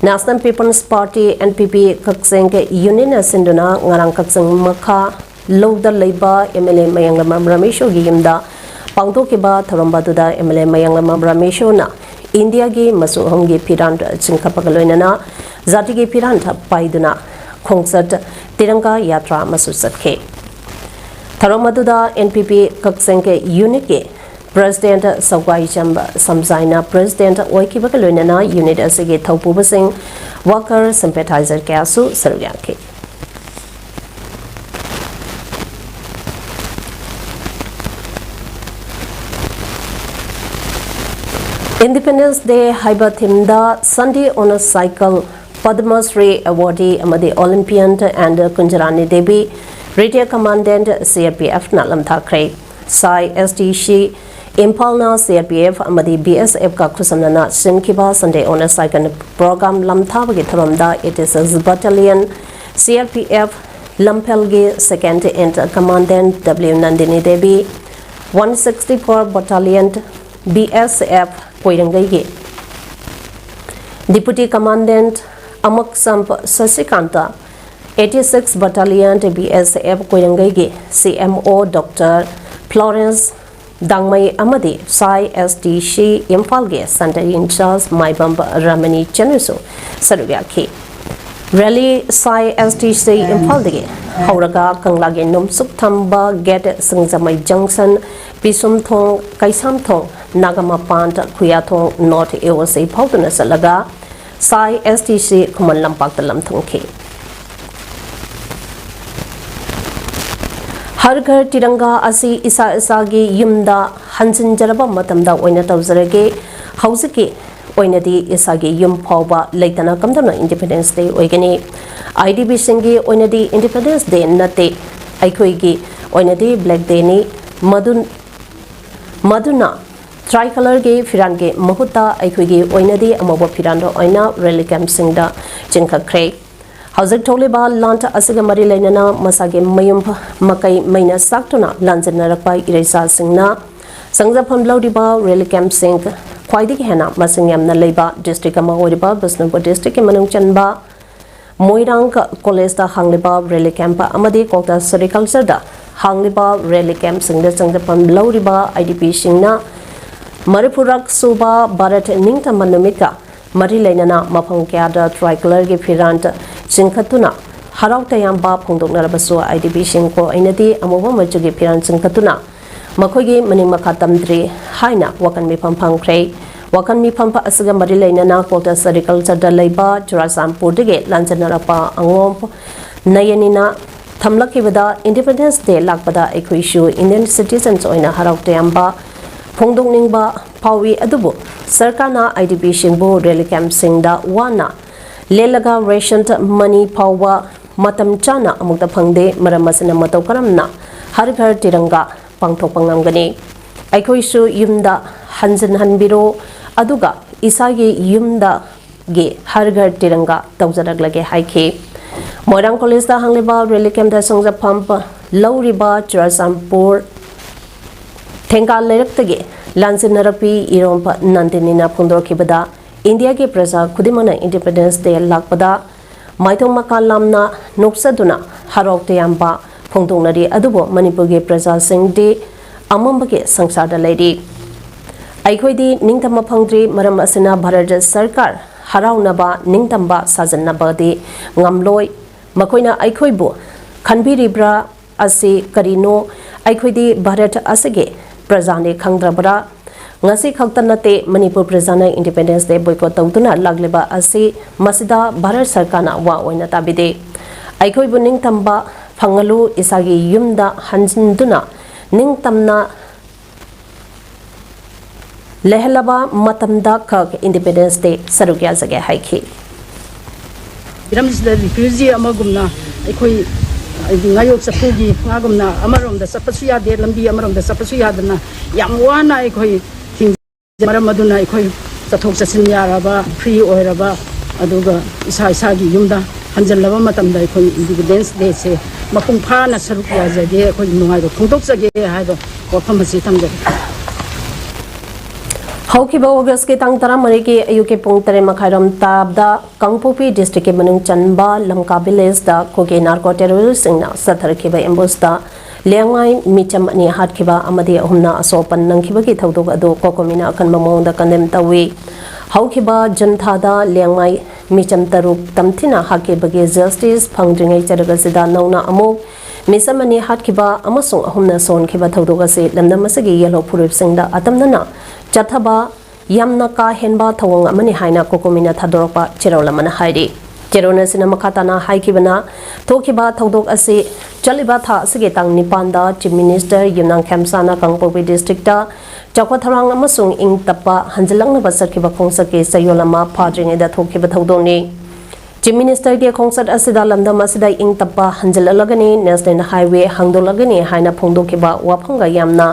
National People's Party, NPP, ꯀꯛꯆꯤꯡ unitꯅ ꯁꯤꯟꯗꯨꯅ ꯉꯔꯥꯡ ꯀꯛꯆꯤꯡ ꯃꯈꯥ ꯂꯧꯗ ꯂꯩꯕ MLA ꯃꯌꯥꯡꯂꯝꯕꯝ ꯔꯃꯦꯁꯣꯒꯤ ꯌꯨꯝꯗ ꯄꯥꯡꯊꯣꯛꯈꯤꯕ ꯊꯧꯔꯝ ꯑꯗꯨꯗ MLA ꯃꯌꯥꯡꯂꯝꯕꯝ ꯔꯃꯦꯁꯣꯅ ꯏꯟꯗꯤꯌꯥꯒꯤ ꯃꯆꯨ ꯑꯍꯨꯝꯒꯤ ꯐꯤꯔꯥꯟ ꯆꯤꯡꯈꯠꯄꯒ ꯂꯣꯏꯅꯅ ꯖꯥꯇꯤꯒꯤ ꯐꯤꯔꯥꯟ ꯄꯥꯏꯗꯨꯅ ꯈꯣꯡꯆꯠ ꯇꯤꯔꯪꯒꯥ ꯌꯥꯇ꯭ꯔꯥ ꯑꯃꯁꯨ ꯆꯠꯈꯤ꯫ ꯊꯧꯔꯝ ꯑꯗꯨꯗ NPP ꯀꯛꯆꯤꯡ unitꯀꯤ President ꯁꯧꯒꯥꯏꯆꯝ ꯁꯝꯖꯥꯏꯅ President ꯑꯣꯏꯈꯤꯕꯒ ꯂꯣꯏꯅꯅ unit ꯑꯁꯤꯒꯤ ꯊꯧꯄꯨꯕꯁꯤꯡ, worker, sympathizer ꯀꯌꯥꯁꯨ ꯁꯔꯨꯛ ꯌꯥꯈꯤ꯫ Independence Day ꯍꯥꯏꯕ themeꯗ Sunday on a Cycle, Padma Shri awardee ꯑꯃꯗꯤ Olympian and Kunjarani Devi, Retired Commandant C R P F ꯅ ꯂꯝꯊꯥꯈ꯭ꯔꯦ꯫ ꯁꯥꯏ S T C ꯏꯝꯐꯥꯜꯅ C R P F ꯑꯃꯗꯤ B S F ꯀ ꯈꯨꯠꯁꯝꯅꯅ ꯁꯤꯟꯈꯤꯕ Sunday on a Cycle program ꯂꯝꯊꯥꯕꯒꯤ ꯊꯧꯔꯝꯗ eighty-six Battalion C R P F ꯂꯝꯐꯦꯜꯒꯤ Second in Commandant W Nandini Devi, one sixty-four Battalion B S F ꯀꯣꯏꯔꯪꯒꯩꯒꯤ Deputy Commandant ꯑꯃꯛꯁꯝ ꯁꯁꯤꯀꯥꯟꯇ, eighty-six Battalion B S F ꯀꯣꯏꯔꯪꯒꯩꯒꯤ C M O Doctor Florence ꯗꯥꯡꯃꯩ ꯑꯃꯗꯤ ꯁꯥꯏ S T C ꯏꯝꯐꯥꯜꯒꯤ Centre in charge ꯃꯥꯏꯕꯝ ꯔꯃꯅꯤ ꯆꯅꯨꯁꯨ ꯁꯔꯨꯛ ꯌꯥꯈꯤ꯫ Rally ꯁꯥꯏ S T C ꯏꯝꯐꯥꯜꯗꯒꯤ ꯍꯧꯔꯒ ꯀꯪꯂꯥꯒꯤ ꯅꯨꯡꯁꯨꯛ ꯊꯝꯕ gate, Singjamei junction, ꯄꯤꯁꯨꯝꯊꯣꯡ, Keishamthong, ꯅꯥꯒꯥꯃꯄꯥꯟ, Khuyathong North A O C ꯐꯥꯎꯗꯨꯅ ꯆꯠꯂꯒ ꯁꯥꯏ S T C ꯈꯨꯃꯟ ꯂꯝꯄꯥꯛꯇ ꯂꯝꯊꯨꯡꯈꯤ꯫ ꯍꯔ ꯘꯔ ꯇꯤꯔꯪꯒꯥ ꯑꯁꯤ ꯏꯁꯥ ꯏꯁꯥꯒꯤ ꯌꯨꯝꯗ ꯍꯟꯖꯤꯟꯖꯔꯕ ꯃꯇꯝꯗ ꯑꯣꯏꯅ ꯇꯧꯖꯔꯒꯦ꯫ ꯍꯧꯖꯤꯛꯀꯤ ꯑꯣꯏꯅꯗꯤ ꯏꯁꯥꯒꯤ ꯌꯨꯝ ꯐꯥꯎꯕ ꯂꯩꯇꯅ ꯀꯝꯗꯧꯅ Independence Day ꯑꯣꯏꯒꯅꯤ? IDPꯁꯤꯡꯒꯤ ꯑꯣꯏꯅꯗꯤ Independence Day ꯅꯠꯇꯦ, ꯑꯩꯈꯣꯏꯒꯤ ꯑꯣꯏꯅꯗꯤ Black Dayꯅꯤ꯫ ꯃꯗꯨ, ꯃꯗꯨꯅ tricolorꯒꯤ ꯐꯤꯔꯥꯟꯒꯤ ꯃꯍꯨꯠꯇ ꯑꯩꯈꯣꯏꯒꯤ ꯑꯣꯏꯅꯗꯤ ꯑꯃꯨꯕ ꯐꯤꯔꯥꯟꯗ ꯑꯣꯏꯅ rally campꯁꯤꯡꯗ ꯆꯤꯡꯈꯠꯈ꯭ꯔꯦ꯫ ꯍꯧꯖꯤꯛ ꯊꯣꯛꯂꯤꯕ ꯂꯥꯟ ꯑꯁꯤꯒ ꯃꯔꯤ ꯂꯩꯅꯅ ꯃꯁꯥꯒꯤ ꯃꯌꯨꯝ ꯃꯀꯩ ꯃꯩꯅ ꯆꯥꯛꯇꯨꯅ ꯂꯥꯟꯖꯟꯅꯔꯛꯄ ꯏꯔꯩꯆꯥꯁꯤꯡꯅ ꯆꯪꯖꯐꯝ ꯂꯧꯔꯤꯕ rally campꯁꯤꯡ ꯈ꯭ꯋꯥꯏꯗꯒꯤ ꯍꯦꯟꯅ ꯃꯁꯤꯡ ꯌꯥꯝꯅ ꯂꯩꯕ district ꯑꯃ ꯑꯣꯏꯔꯤꯕ ꯕꯤꯁꯅꯨꯄꯨꯔ districtꯀꯤ ꯃꯅꯨꯡ ꯆꯟꯕ ꯃꯣꯏꯔꯥꯡ collegeꯇ ꯍꯥꯡꯂꯤꯕ rally camp ꯑꯃꯗꯤ ꯀ꯭ꯋꯥꯛꯇ sericultureꯗ ꯍꯥꯡꯂꯤꯕ rally campꯁꯤꯡꯗ ꯆꯪꯖꯐꯝ ꯂꯧꯔꯤꯕ IDPꯁꯤꯡꯅ ꯃꯔꯤꯐꯨꯔꯛ ꯁꯨꯕ ꯚꯥꯔꯠ ꯅꯤꯡꯇꯝꯕ ꯅꯨꯃꯤꯠꯀ ꯃꯔꯤ ꯂꯩꯅꯅ ꯃꯐꯝ ꯀꯌꯥꯗ tricolorꯒꯤ ꯐꯤꯔꯥꯟ ꯆꯤꯡꯈꯠꯇꯨꯅ ꯍꯔꯥꯎ ꯇꯌꯥꯝꯕ ꯐꯣꯡꯗꯣꯛꯅꯔꯕꯁꯨ, IDPꯁꯤꯡ ꯀꯣ ꯑꯩꯅꯗꯤ ꯑꯃꯨꯕ ꯃꯆꯨꯒꯤ ꯐꯤꯔꯥꯟ ꯆꯤꯡꯈꯠꯇꯨꯅ ꯃꯈꯣꯏꯒꯤ ꯃꯅꯤꯡ ꯃꯈꯥ ꯇꯝꯗ꯭ꯔꯤ ꯍꯥꯏꯅ ꯋꯥꯀꯟ ꯃꯤꯐꯝ ꯐꯝꯈ꯭ꯔꯦ꯫ ꯋꯥꯀꯟ ꯃꯤꯐꯝ ꯑꯁꯤꯒ ꯃꯔꯤ ꯂꯩꯅꯅ ꯀ꯭ꯋꯥꯛꯇ sericultureꯗ ꯂꯩꯕ ꯆꯨꯔꯥꯆꯥꯟꯄꯨꯔꯗꯒꯤ ꯂꯥꯟꯖꯟꯅꯔꯛꯄ ꯑꯉꯣꯝ ꯅꯌꯅꯤꯅ ꯊꯝꯂꯛꯈꯤꯕꯗ, Independence Day ꯂꯥꯛꯄꯗ ꯑꯩꯈꯣꯏꯁꯨ Indian citizens ꯑꯣꯏꯅ ꯍꯔꯥꯎ ꯇꯌꯥꯝꯕ ꯐꯣꯡꯗꯣꯛꯅꯤꯡꯕ ꯐꯥꯎꯏ꯫ ꯑꯗꯨꯕꯨ ꯁꯔꯀꯥꯔꯅ IDPꯁꯤꯡꯕꯨ rally campꯁꯤꯡꯗ ꯋꯥꯅ ꯂꯦꯜꯂꯒ ration money ꯐꯥꯎꯕ ꯃꯇꯝ ꯆꯥꯅ ꯑꯃꯨꯛꯇ ꯐꯪꯗꯦ꯫ ꯃꯔꯝ ꯑꯁꯤꯅ ꯃꯇꯧ ꯀꯔꯝꯅ ꯍꯔ ꯘꯔ ꯇꯤꯔꯪꯒꯥ ꯄꯥꯡꯊꯣꯛꯄ ꯉꯝꯒꯅꯤ? ꯑꯩꯈꯣꯏꯁꯨ ꯌꯨꯝꯗ ꯍꯟꯖꯤꯟꯍꯟꯕꯤꯔꯣ, ꯑꯗꯨꯒ ꯏꯁꯥꯒꯤ ꯌꯨꯝꯗꯒꯤ ꯍꯔ ꯘꯔ ꯇꯤꯔꯪꯒꯥ ꯇꯧꯖꯔꯛꯂꯒꯦ ꯍꯥꯏꯈꯤ꯫ ꯃꯣꯏꯔꯥꯡ ꯀꯣꯂꯦꯖꯇ ꯍꯥꯡꯂꯤꯕ ꯔꯦꯂꯤ ꯀꯦꯝꯞꯇ ꯁꯪꯖꯐꯝ ꯂꯧꯔꯤꯕ ꯆꯨꯔꯆꯥꯟꯄꯨꯔ ꯊꯦꯡꯒꯥꯜ ꯂꯩꯔꯛꯇꯒꯤ ꯂꯥꯟꯖꯤꯟꯅꯔꯛꯄꯤ ꯏꯔꯣꯝꯕ ꯅꯟꯗꯤꯅꯤꯅ ꯐꯣꯡꯗꯣꯔꯛꯈꯤꯕꯗ, ꯏꯟꯗꯤꯌꯥꯒꯤ ꯄ꯭ꯔꯖꯥ ꯈꯨꯗꯤꯡꯃꯛꯅ ꯏꯟꯗꯤꯄꯦꯟꯗꯦꯟꯁ ꯗꯦ ꯂꯥꯛꯄꯗ ꯃꯥꯏꯊꯣꯡ ꯃꯀꯥ ꯂꯥꯝꯅ ꯅꯣꯛꯆꯗꯨꯅ ꯍꯔꯥꯎ ꯇꯌꯥꯝꯕ ꯐꯣꯡꯗꯣꯛꯅꯔꯤ꯫ ꯑꯗꯨꯕꯨ ꯃꯅꯤꯄꯨꯔꯒꯤ ꯄ꯭ꯔꯖꯥꯁꯤꯡꯗꯤ ꯑꯃꯝꯕꯒꯤ ꯁꯪꯁꯥꯔꯗ ꯂꯩꯔꯤ꯫ ꯑꯩꯈꯣꯏꯗꯤ ꯅꯤꯡꯇꯝꯕ ꯐꯪꯗ꯭ꯔꯤ꯫ ꯃꯔꯝ ꯑꯁꯤꯅ ꯚꯥꯔꯠ ꯁꯔꯀꯥꯔ ꯍꯔꯥꯎꯅꯕ ꯅꯤꯡꯇꯝꯕ ꯁꯥꯖꯟꯅꯕꯗꯤ ꯉꯝꯂꯣꯏ꯫ ꯃꯈꯣꯏꯅ ꯑꯩꯈꯣꯏꯕꯨ ꯈꯟꯕꯤꯔꯤꯕ꯭ꯔꯥ ꯑꯁꯤ ꯀꯔꯤꯅꯣ? ꯑꯩꯈꯣꯏꯗꯤ ꯚꯥꯔꯠ ꯑꯁꯤꯒꯤ ꯄ꯭ꯔꯖꯥꯅꯤ ꯈꯪꯗ꯭ꯔꯕ꯭ꯔꯥ? ꯉꯁꯤ ꯈꯛꯇ ꯅꯠꯇꯦ, ꯃꯅꯤꯄꯨꯔ ꯄ꯭ꯔꯖꯥꯅ ꯏꯟꯗꯤꯄꯦꯟꯗꯦꯟꯁ ꯗꯦ ꯕꯣꯏꯀꯣꯠ ꯇꯧꯗꯨꯅ ꯂꯥꯛꯂꯤꯕ ꯑꯁꯤ, ꯃꯁꯤꯗ ꯚꯥꯔꯠ ꯁꯔꯀꯥꯔꯅ ꯋꯥ ꯑꯣꯏꯅ ꯇꯥꯕꯤꯗꯦ꯫ ꯑꯩꯈꯣꯏꯕꯨ ꯅꯤꯡꯇꯝꯕ ꯐꯪꯍꯜꯂꯨ, ꯏꯁꯥꯒꯤ ꯌꯨꯝꯗ ꯍꯟꯖꯤꯟꯗꯨꯅ ꯅꯤꯡꯇꯝꯅ ꯂꯩꯍꯜꯂꯕ ꯃꯇꯝꯗ ꯈꯛ ꯏꯟꯗꯤꯄꯦꯟꯗꯦꯟꯁ ꯗꯦ ꯁꯔꯨꯛ ꯌꯥꯖꯒꯦ ꯍꯥꯏꯈꯤ꯫ ꯃꯤꯔꯝꯁꯤꯗ ꯔꯤꯐ꯭ꯌꯨꯖꯤ ꯑꯃꯒꯨꯝꯅ ꯑꯩꯈꯣꯏ ꯉꯥꯌꯣꯛ ꯆꯐꯨꯒꯤ ꯉꯥꯒꯨꯝꯅ ꯑꯃꯔꯣꯝꯗ ꯆꯠꯄꯁꯨ ꯌꯥꯗꯦ, ꯂꯝꯕꯤ ꯑꯃꯔꯣꯝꯗ ꯆꯠꯄꯁꯨ ꯌꯥꯗꯅ ꯌꯥꯝ ꯋꯥꯅ ꯑꯩꯈꯣꯏ ꯊꯤꯡꯖꯤꯜꯂꯤ꯫ ꯃꯔꯝ ꯑꯗꯨꯅ ꯑꯩꯈꯣꯏ ꯆꯠꯊꯣꯛ ꯆꯠꯁꯤꯟ ꯌꯥꯔꯕ, ꯐ꯭ꯔꯤ ꯑꯣꯏꯔꯕ, ꯑꯗꯨꯒ ꯏꯁꯥ ꯏꯁꯥꯒꯤ ꯌꯨꯝꯗ ꯍꯟꯖꯤꯜꯂꯕ ꯃꯇꯝꯗ ꯑꯩꯈꯣꯏ ꯏꯟꯗꯤꯄꯦꯟꯗꯦꯟꯁ ꯗꯦꯁꯦ ꯃꯄꯨꯡ ꯐꯥꯅ ꯁꯔꯨꯛ ꯌꯥꯖꯒꯦ, ꯑꯩꯈꯣꯏ ꯅꯨꯡꯉꯥꯏꯕ ꯐꯣꯡꯗꯣꯛꯆꯒꯦ ꯍꯥꯏꯕ ꯋꯥꯐꯝ ꯑꯁꯤ ꯊꯝꯖꯒꯦ꯫ ꯍꯧꯈꯤꯕ ꯑꯣꯒꯁꯀꯤ ꯇꯥꯡ ꯇꯔꯥꯃꯔꯤꯒꯤ ꯑꯌꯨꯛꯀꯤ ꯄꯨꯡ ꯇꯔꯦꯠ ꯃꯈꯥꯏꯔꯣꯝ ꯇꯥꯕꯗ ꯀꯥꯡꯄꯣꯛꯄꯤ ꯗꯤꯁꯇ꯭ꯔꯤꯛꯀꯤ ꯃꯅꯨꯡ ꯆꯟꯕ ꯂꯝꯀꯥ ꯚꯤꯂꯦꯖꯇ ꯀꯨꯀꯤ ꯅꯥꯔꯀꯣ ꯇꯦꯔꯣꯔꯤꯁꯁꯤꯡꯅ ꯆꯠꯊꯔꯛꯈꯤꯕ ꯑꯦꯝꯕꯨꯁꯇ ꯂꯦꯡꯃꯥꯏ ꯃꯤꯆꯝ ꯑꯅꯤ ꯍꯥꯠꯈꯤꯕ ꯑꯃꯗꯤ ꯑꯍꯨꯝꯅ ꯑꯁꯣꯛ ꯑꯄꯟ ꯅꯪꯈꯤꯕꯒꯤ ꯊꯧꯗꯣꯛ ꯑꯗꯨ ꯀꯣꯀꯣꯃꯤꯅ ꯑꯀꯟꯕ ꯃꯑꯣꯡꯗ ꯀꯟꯗꯦꯝ ꯇꯧꯏ꯫ ꯍꯧꯈꯤꯕ ꯖꯨꯟ ꯊꯥꯗ ꯂꯦꯡꯃꯥꯏ ꯃꯤꯆꯝ ꯇꯔꯨꯛ ꯇꯝꯊꯤꯅ ꯍꯥꯠꯈꯤꯕꯒꯤ ꯖꯁꯇꯤꯁ ꯐꯪꯗ꯭ꯔꯤꯉꯩ ꯆꯔꯛ ꯑꯁꯤꯗ ꯅꯧꯅ ꯑꯃꯨꯛ ꯃꯤꯆꯝ ꯑꯅꯤ ꯍꯥꯠꯈꯤꯕ ꯑꯃꯁꯨꯡ ꯑꯍꯨꯝꯅ ꯁꯣꯟꯈꯤꯕ ꯊꯧꯗꯣꯛ ꯑꯁꯤ ꯂꯝꯗꯝ ꯑꯁꯤꯒꯤ ꯌꯦꯜꯍꯧ ꯐꯨꯔꯨꯞꯁꯤꯡꯗ ꯑꯇꯝꯅꯅ ꯆꯠꯊꯕ ꯌꯥꯝꯅ ꯀꯥ ꯍꯦꯟꯕ ꯊꯧꯑꯣꯡ ꯑꯃꯅꯤ ꯍꯥꯏꯅ ꯀꯣꯀꯣꯃꯤꯅ ꯊꯥꯗꯣꯔꯛꯄ ꯆꯦꯔꯣꯜ ꯑꯃꯅ ꯍꯥꯏꯔꯤ꯫ ꯆꯦꯔꯣꯜ ꯑꯁꯤꯅ ꯃꯈꯥ ꯇꯥꯅ ꯍꯥꯏꯈꯤꯕꯅ, ꯊꯣꯛꯈꯤꯕ ꯊꯧꯗꯣꯛ ꯑꯁꯤ ꯆꯠꯂꯤꯕ ꯊꯥ ꯑꯁꯤꯒꯤ ꯇꯥꯡ ꯅꯤꯄꯥꯟꯗ Chief Minister ꯌꯨꯝꯅꯥꯝ ꯈꯦꯝꯆꯥꯅ ꯀꯥꯡꯄꯣꯛꯄꯤ ꯗꯤꯁꯇ꯭ꯔꯤꯛꯇ ꯆꯥꯎꯈꯠ ꯊꯧꯔꯥꯡ ꯑꯃꯁꯨꯡ ꯏꯪ ꯇꯞꯄ ꯍꯟꯖꯤꯜꯂꯛꯅꯕ ꯆꯠꯈꯤꯕ ꯈꯣꯡꯆꯠꯀꯤ ꯆꯌꯣꯜ ꯑꯃ ꯐꯥꯗ꯭ꯔꯤꯉꯩꯗ ꯊꯣꯛꯈꯤꯕ ꯊꯧꯗꯣꯛꯅꯤ꯫ Chief Minister ꯒꯤ ꯈꯣꯡꯆꯠ ꯑꯁꯤꯗ ꯂꯝꯗꯝ ꯑꯁꯤꯗ ꯏꯪ ꯇꯞꯄ ꯍꯟꯖꯤꯜꯂꯛꯂꯒꯅꯤ, National Highway ꯍꯥꯡꯗꯣꯛꯂꯒꯅꯤ ꯍꯥꯏꯅ ꯐꯣꯡꯗꯣꯛꯈꯤꯕ ꯋꯥꯐꯝꯒ ꯌꯥꯝꯅ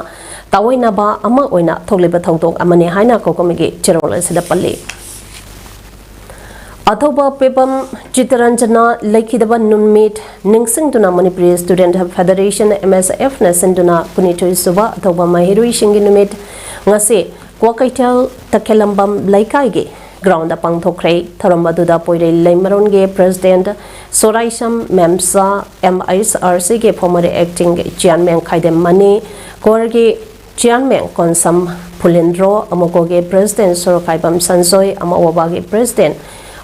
ꯇꯥꯑꯣꯏꯅꯕ ꯑꯃ ꯑꯣꯏꯅ ꯊꯣꯛꯂꯤꯕ ꯊꯧꯗꯣꯛ ꯑꯃꯅꯤ ꯍꯥꯏꯅ ꯀꯣꯀꯣꯃꯤꯒꯤ ꯆꯦꯔꯣꯜ ꯑꯁꯤꯗ ꯄꯜꯂꯤ꯫ ꯑꯊꯧꯕ ꯄꯦꯕꯝ ꯆꯤꯇꯔꯟꯖꯅ ꯂꯩꯈꯤꯗꯕ ꯅꯨꯃꯤꯠ ꯅꯤꯡꯁꯤꯡꯗꯨꯅ Manipuri Student Federation, M S F ꯅ ꯁꯤꯟꯗꯨꯅ ꯀꯨꯟꯅꯤꯊꯣꯏ ꯁꯨꯕ ꯑꯊꯧꯕ ꯃꯍꯩꯔꯣꯏꯁꯤꯡꯒꯤ ꯅꯨꯃꯤꯠ ꯉꯁꯤ ꯀ꯭ꯋꯥꯀꯩꯊꯦꯜ ꯇꯈꯦꯂꯝꯕꯝ ꯂꯩꯀꯥꯏꯒꯤ ground ꯗ ꯄꯥꯡꯊꯣꯛꯈ꯭ꯔꯦ꯫ ꯊꯧꯔꯝ ꯑꯗꯨꯗ ꯄꯣꯏꯔꯩ ꯂꯩꯃꯔꯣꯟꯒꯤ President Soraisam Memsa, M I S R C ꯒꯤ former acting chairman Khaidem Mani, ꯀꯣꯔꯒꯤ chairman ꯀꯣꯟꯁꯝ ꯐꯨꯂꯤꯟꯗ꯭ꯔꯣ, ꯑꯃꯀꯣꯒꯤ President ꯁꯣꯔꯣꯈꯥꯏꯕꯝ ꯁꯟꯖꯣꯏ, ꯑꯃꯑꯣꯕꯥꯒꯤ President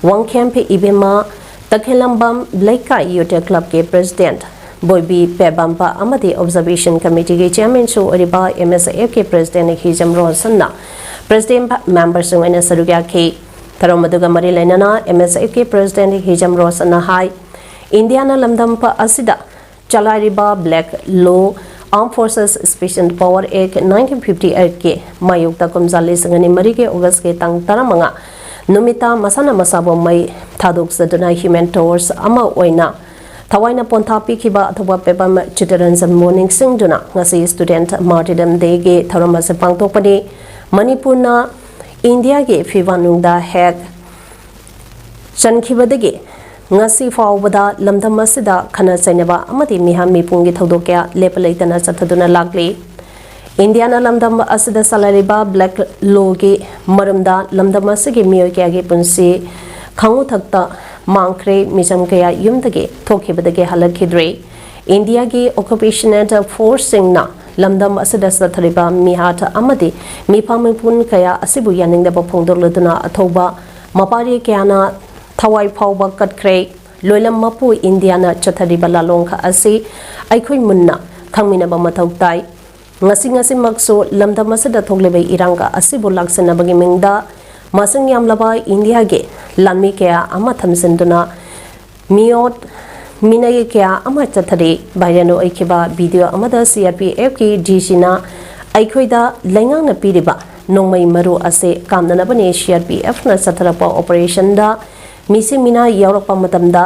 ꯋꯥꯡꯈꯦꯝ ꯏꯕꯦꯝꯃ, ꯇꯈꯦꯂꯝꯕꯝ ꯂꯩꯀꯥꯏ Youth Club ꯀꯤ President ꯕꯣꯏꯕꯤ ꯄꯦꯕꯝꯕ ꯑꯃꯗꯤ Observation Committee ꯒꯤ chairman ꯁꯨ ꯑꯣꯏꯔꯤꯕ M S F ꯀꯤ President ꯍꯤꯖꯝ ꯔꯣꯁꯟꯅ President member ꯁꯤꯡ ꯑꯣꯏꯅ ꯁꯔꯨꯛ ꯌꯥꯈꯤ꯫ ꯊꯧꯔꯝ ꯑꯗꯨꯒ ꯃꯔꯤ ꯂꯩꯅꯅ M S F ꯀꯤ President ꯍꯤꯖꯝ ꯔꯣꯁꯟꯅ ꯍꯥꯏ, ꯏꯟꯗꯤꯌꯥꯅ ꯂꯝꯗꯝ ꯑꯁꯤꯗ ꯆꯂꯥꯏꯔꯤꯕ Black Law, Armed Forces Special Power Act nineteen fifty eight ꯀꯤ ꯃꯥꯌꯣꯛꯇ ꯀꯨꯝꯖꯥ ꯂꯤꯁꯤꯡ ꯑꯅꯤ ꯃꯔꯤꯒꯤ August ꯀꯤ ꯇꯥꯡ ꯇꯔꯥꯃꯉꯥ ꯅꯨꯃꯤꯠꯇ ꯃꯁꯥꯅ ꯃꯁꯥꯕꯨ ꯃꯩ ꯊꯥꯗꯣꯛꯆꯗꯨꯅ human torch ꯑꯃ ꯑꯣꯏꯅ ꯊꯋꯥꯏꯅ ꯄꯣꯟꯊꯥ ꯄꯤꯈꯤꯕ ꯑꯊꯧꯕ ꯄꯦꯕꯝ ꯆꯤꯇꯔꯟꯖꯟꯕꯨ ꯅꯤꯡꯁꯤꯡꯗꯨꯅ ꯉꯁꯤ Student Martyrdom Day ꯒꯤ ꯊꯧꯔꯝ ꯑꯁꯤ ꯄꯥꯡꯊꯣꯛꯄꯅꯤ꯫ ꯃꯅꯤꯄꯨꯔꯅ ꯏꯟꯗꯤꯌꯥꯒꯤ ꯐꯤꯕꯥꯛꯅꯨꯡꯗ ꯍꯦꯛ ꯆꯟꯈꯤꯕꯗꯒꯤ ꯉꯁꯤ ꯐꯥꯎꯕꯗ ꯂꯝꯗꯝ ꯑꯁꯤꯗ ꯈꯠꯅ ꯆꯩꯅꯕ ꯑꯃꯗꯤ ꯃꯤꯍꯥꯠ ꯃꯤꯄꯨꯟꯒꯤ ꯊꯧꯗꯣꯛ ꯀꯌꯥ ꯂꯦꯞꯄ ꯂꯩꯇꯅ ꯆꯠꯊꯗꯨꯅ ꯂꯥꯛꯂꯤ꯫ ꯏꯟꯗꯤꯌꯥꯅ ꯂꯝꯗꯝ ꯑꯁꯤꯗ ꯆꯂꯥꯏꯔꯤꯕ Black Law ꯒꯤ ꯃꯔꯝꯗ ꯂꯝꯗꯝ ꯑꯁꯤꯒꯤ ꯃꯤꯑꯣꯏ ꯀꯌꯥꯒꯤ ꯄꯨꯟꯁꯤ ꯈꯥꯉꯨꯊꯛꯇ ꯃꯥꯡꯈ꯭ꯔꯦ, ꯃꯤꯆꯝ ꯀꯌꯥ ꯌꯨꯝꯗꯒꯤ ꯊꯣꯛꯈꯤꯕꯗꯒꯤ ꯍꯜꯂꯛꯈꯤꯗ꯭ꯔꯦ꯫ ꯏꯟꯗꯤꯌꯥꯒꯤ occupational force ꯁꯤꯡꯅ ꯂꯝꯗꯝ ꯑꯁꯤꯗ ꯆꯠꯊꯔꯤꯕ ꯃꯤꯍꯥꯠ ꯑꯃꯗꯤ ꯃꯤꯐꯥ ꯃꯤꯄꯨꯟ ꯀꯌꯥ ꯑꯁꯤꯕꯨ ꯌꯥꯅꯤꯡꯗꯕ ꯐꯣꯡꯗꯣꯛꯂꯗꯨꯅ ꯑꯊꯧꯕ ꯃꯄꯥꯔꯤ ꯀꯌꯥꯅ ꯊꯋꯥꯏ ꯐꯥꯎꯕ ꯀꯠꯈ꯭ꯔꯦ꯫ ꯂꯣꯏꯂꯝ ꯃꯄꯨ ꯏꯟꯗꯤꯌꯥꯅ ꯆꯠꯊꯔꯤꯕ ꯂꯥꯂꯣꯡ ꯑꯁꯤ ꯑꯩꯈꯣꯏ ꯃꯨꯟꯅ ꯈꯪꯃꯤꯟꯅꯕ ꯃꯊꯧ ꯇꯥꯏ꯫ ꯉꯁꯤ ꯉꯁꯤꯃꯛꯁꯨ ꯂꯝꯗꯝ ꯑꯁꯤꯗ ꯊꯣꯛꯂꯤꯕ ꯏꯔꯥꯡ ꯑꯁꯤꯕꯨ ꯂꯥꯛꯁꯤꯟꯅꯕꯒꯤ ꯃꯤꯡꯗ ꯃꯁꯤꯡ ꯌꯥꯝꯂꯕ ꯏꯟꯗꯤꯌꯥꯒꯤ ꯂꯥꯟꯃꯤ ꯀꯌꯥ ꯑꯃ ꯊꯝꯖꯤꯟꯗꯨꯅ ꯃꯤꯑꯣꯠ ꯃꯤꯅꯩ ꯀꯌꯥ ꯑꯃ ꯆꯠꯊꯔꯤ꯫ Viral ꯑꯣꯏꯈꯤꯕ video ꯑꯃꯗ C R P F ꯀꯤ D G ꯅ ꯑꯩꯈꯣꯏꯗ ꯂꯩꯉꯥꯛꯅ ꯄꯤꯔꯤꯕ ꯅꯣꯡꯃꯩ ꯃꯔꯨ ꯑꯁꯤ ꯀꯥꯝꯅꯅꯕꯅꯤ꯫ C R P F ꯅ ꯆꯠꯊꯔꯛꯄ operation ꯗ ꯃꯤꯁꯤ ꯃꯤꯅꯥ ꯌꯥꯎꯔꯛꯄ ꯃꯇꯝꯗ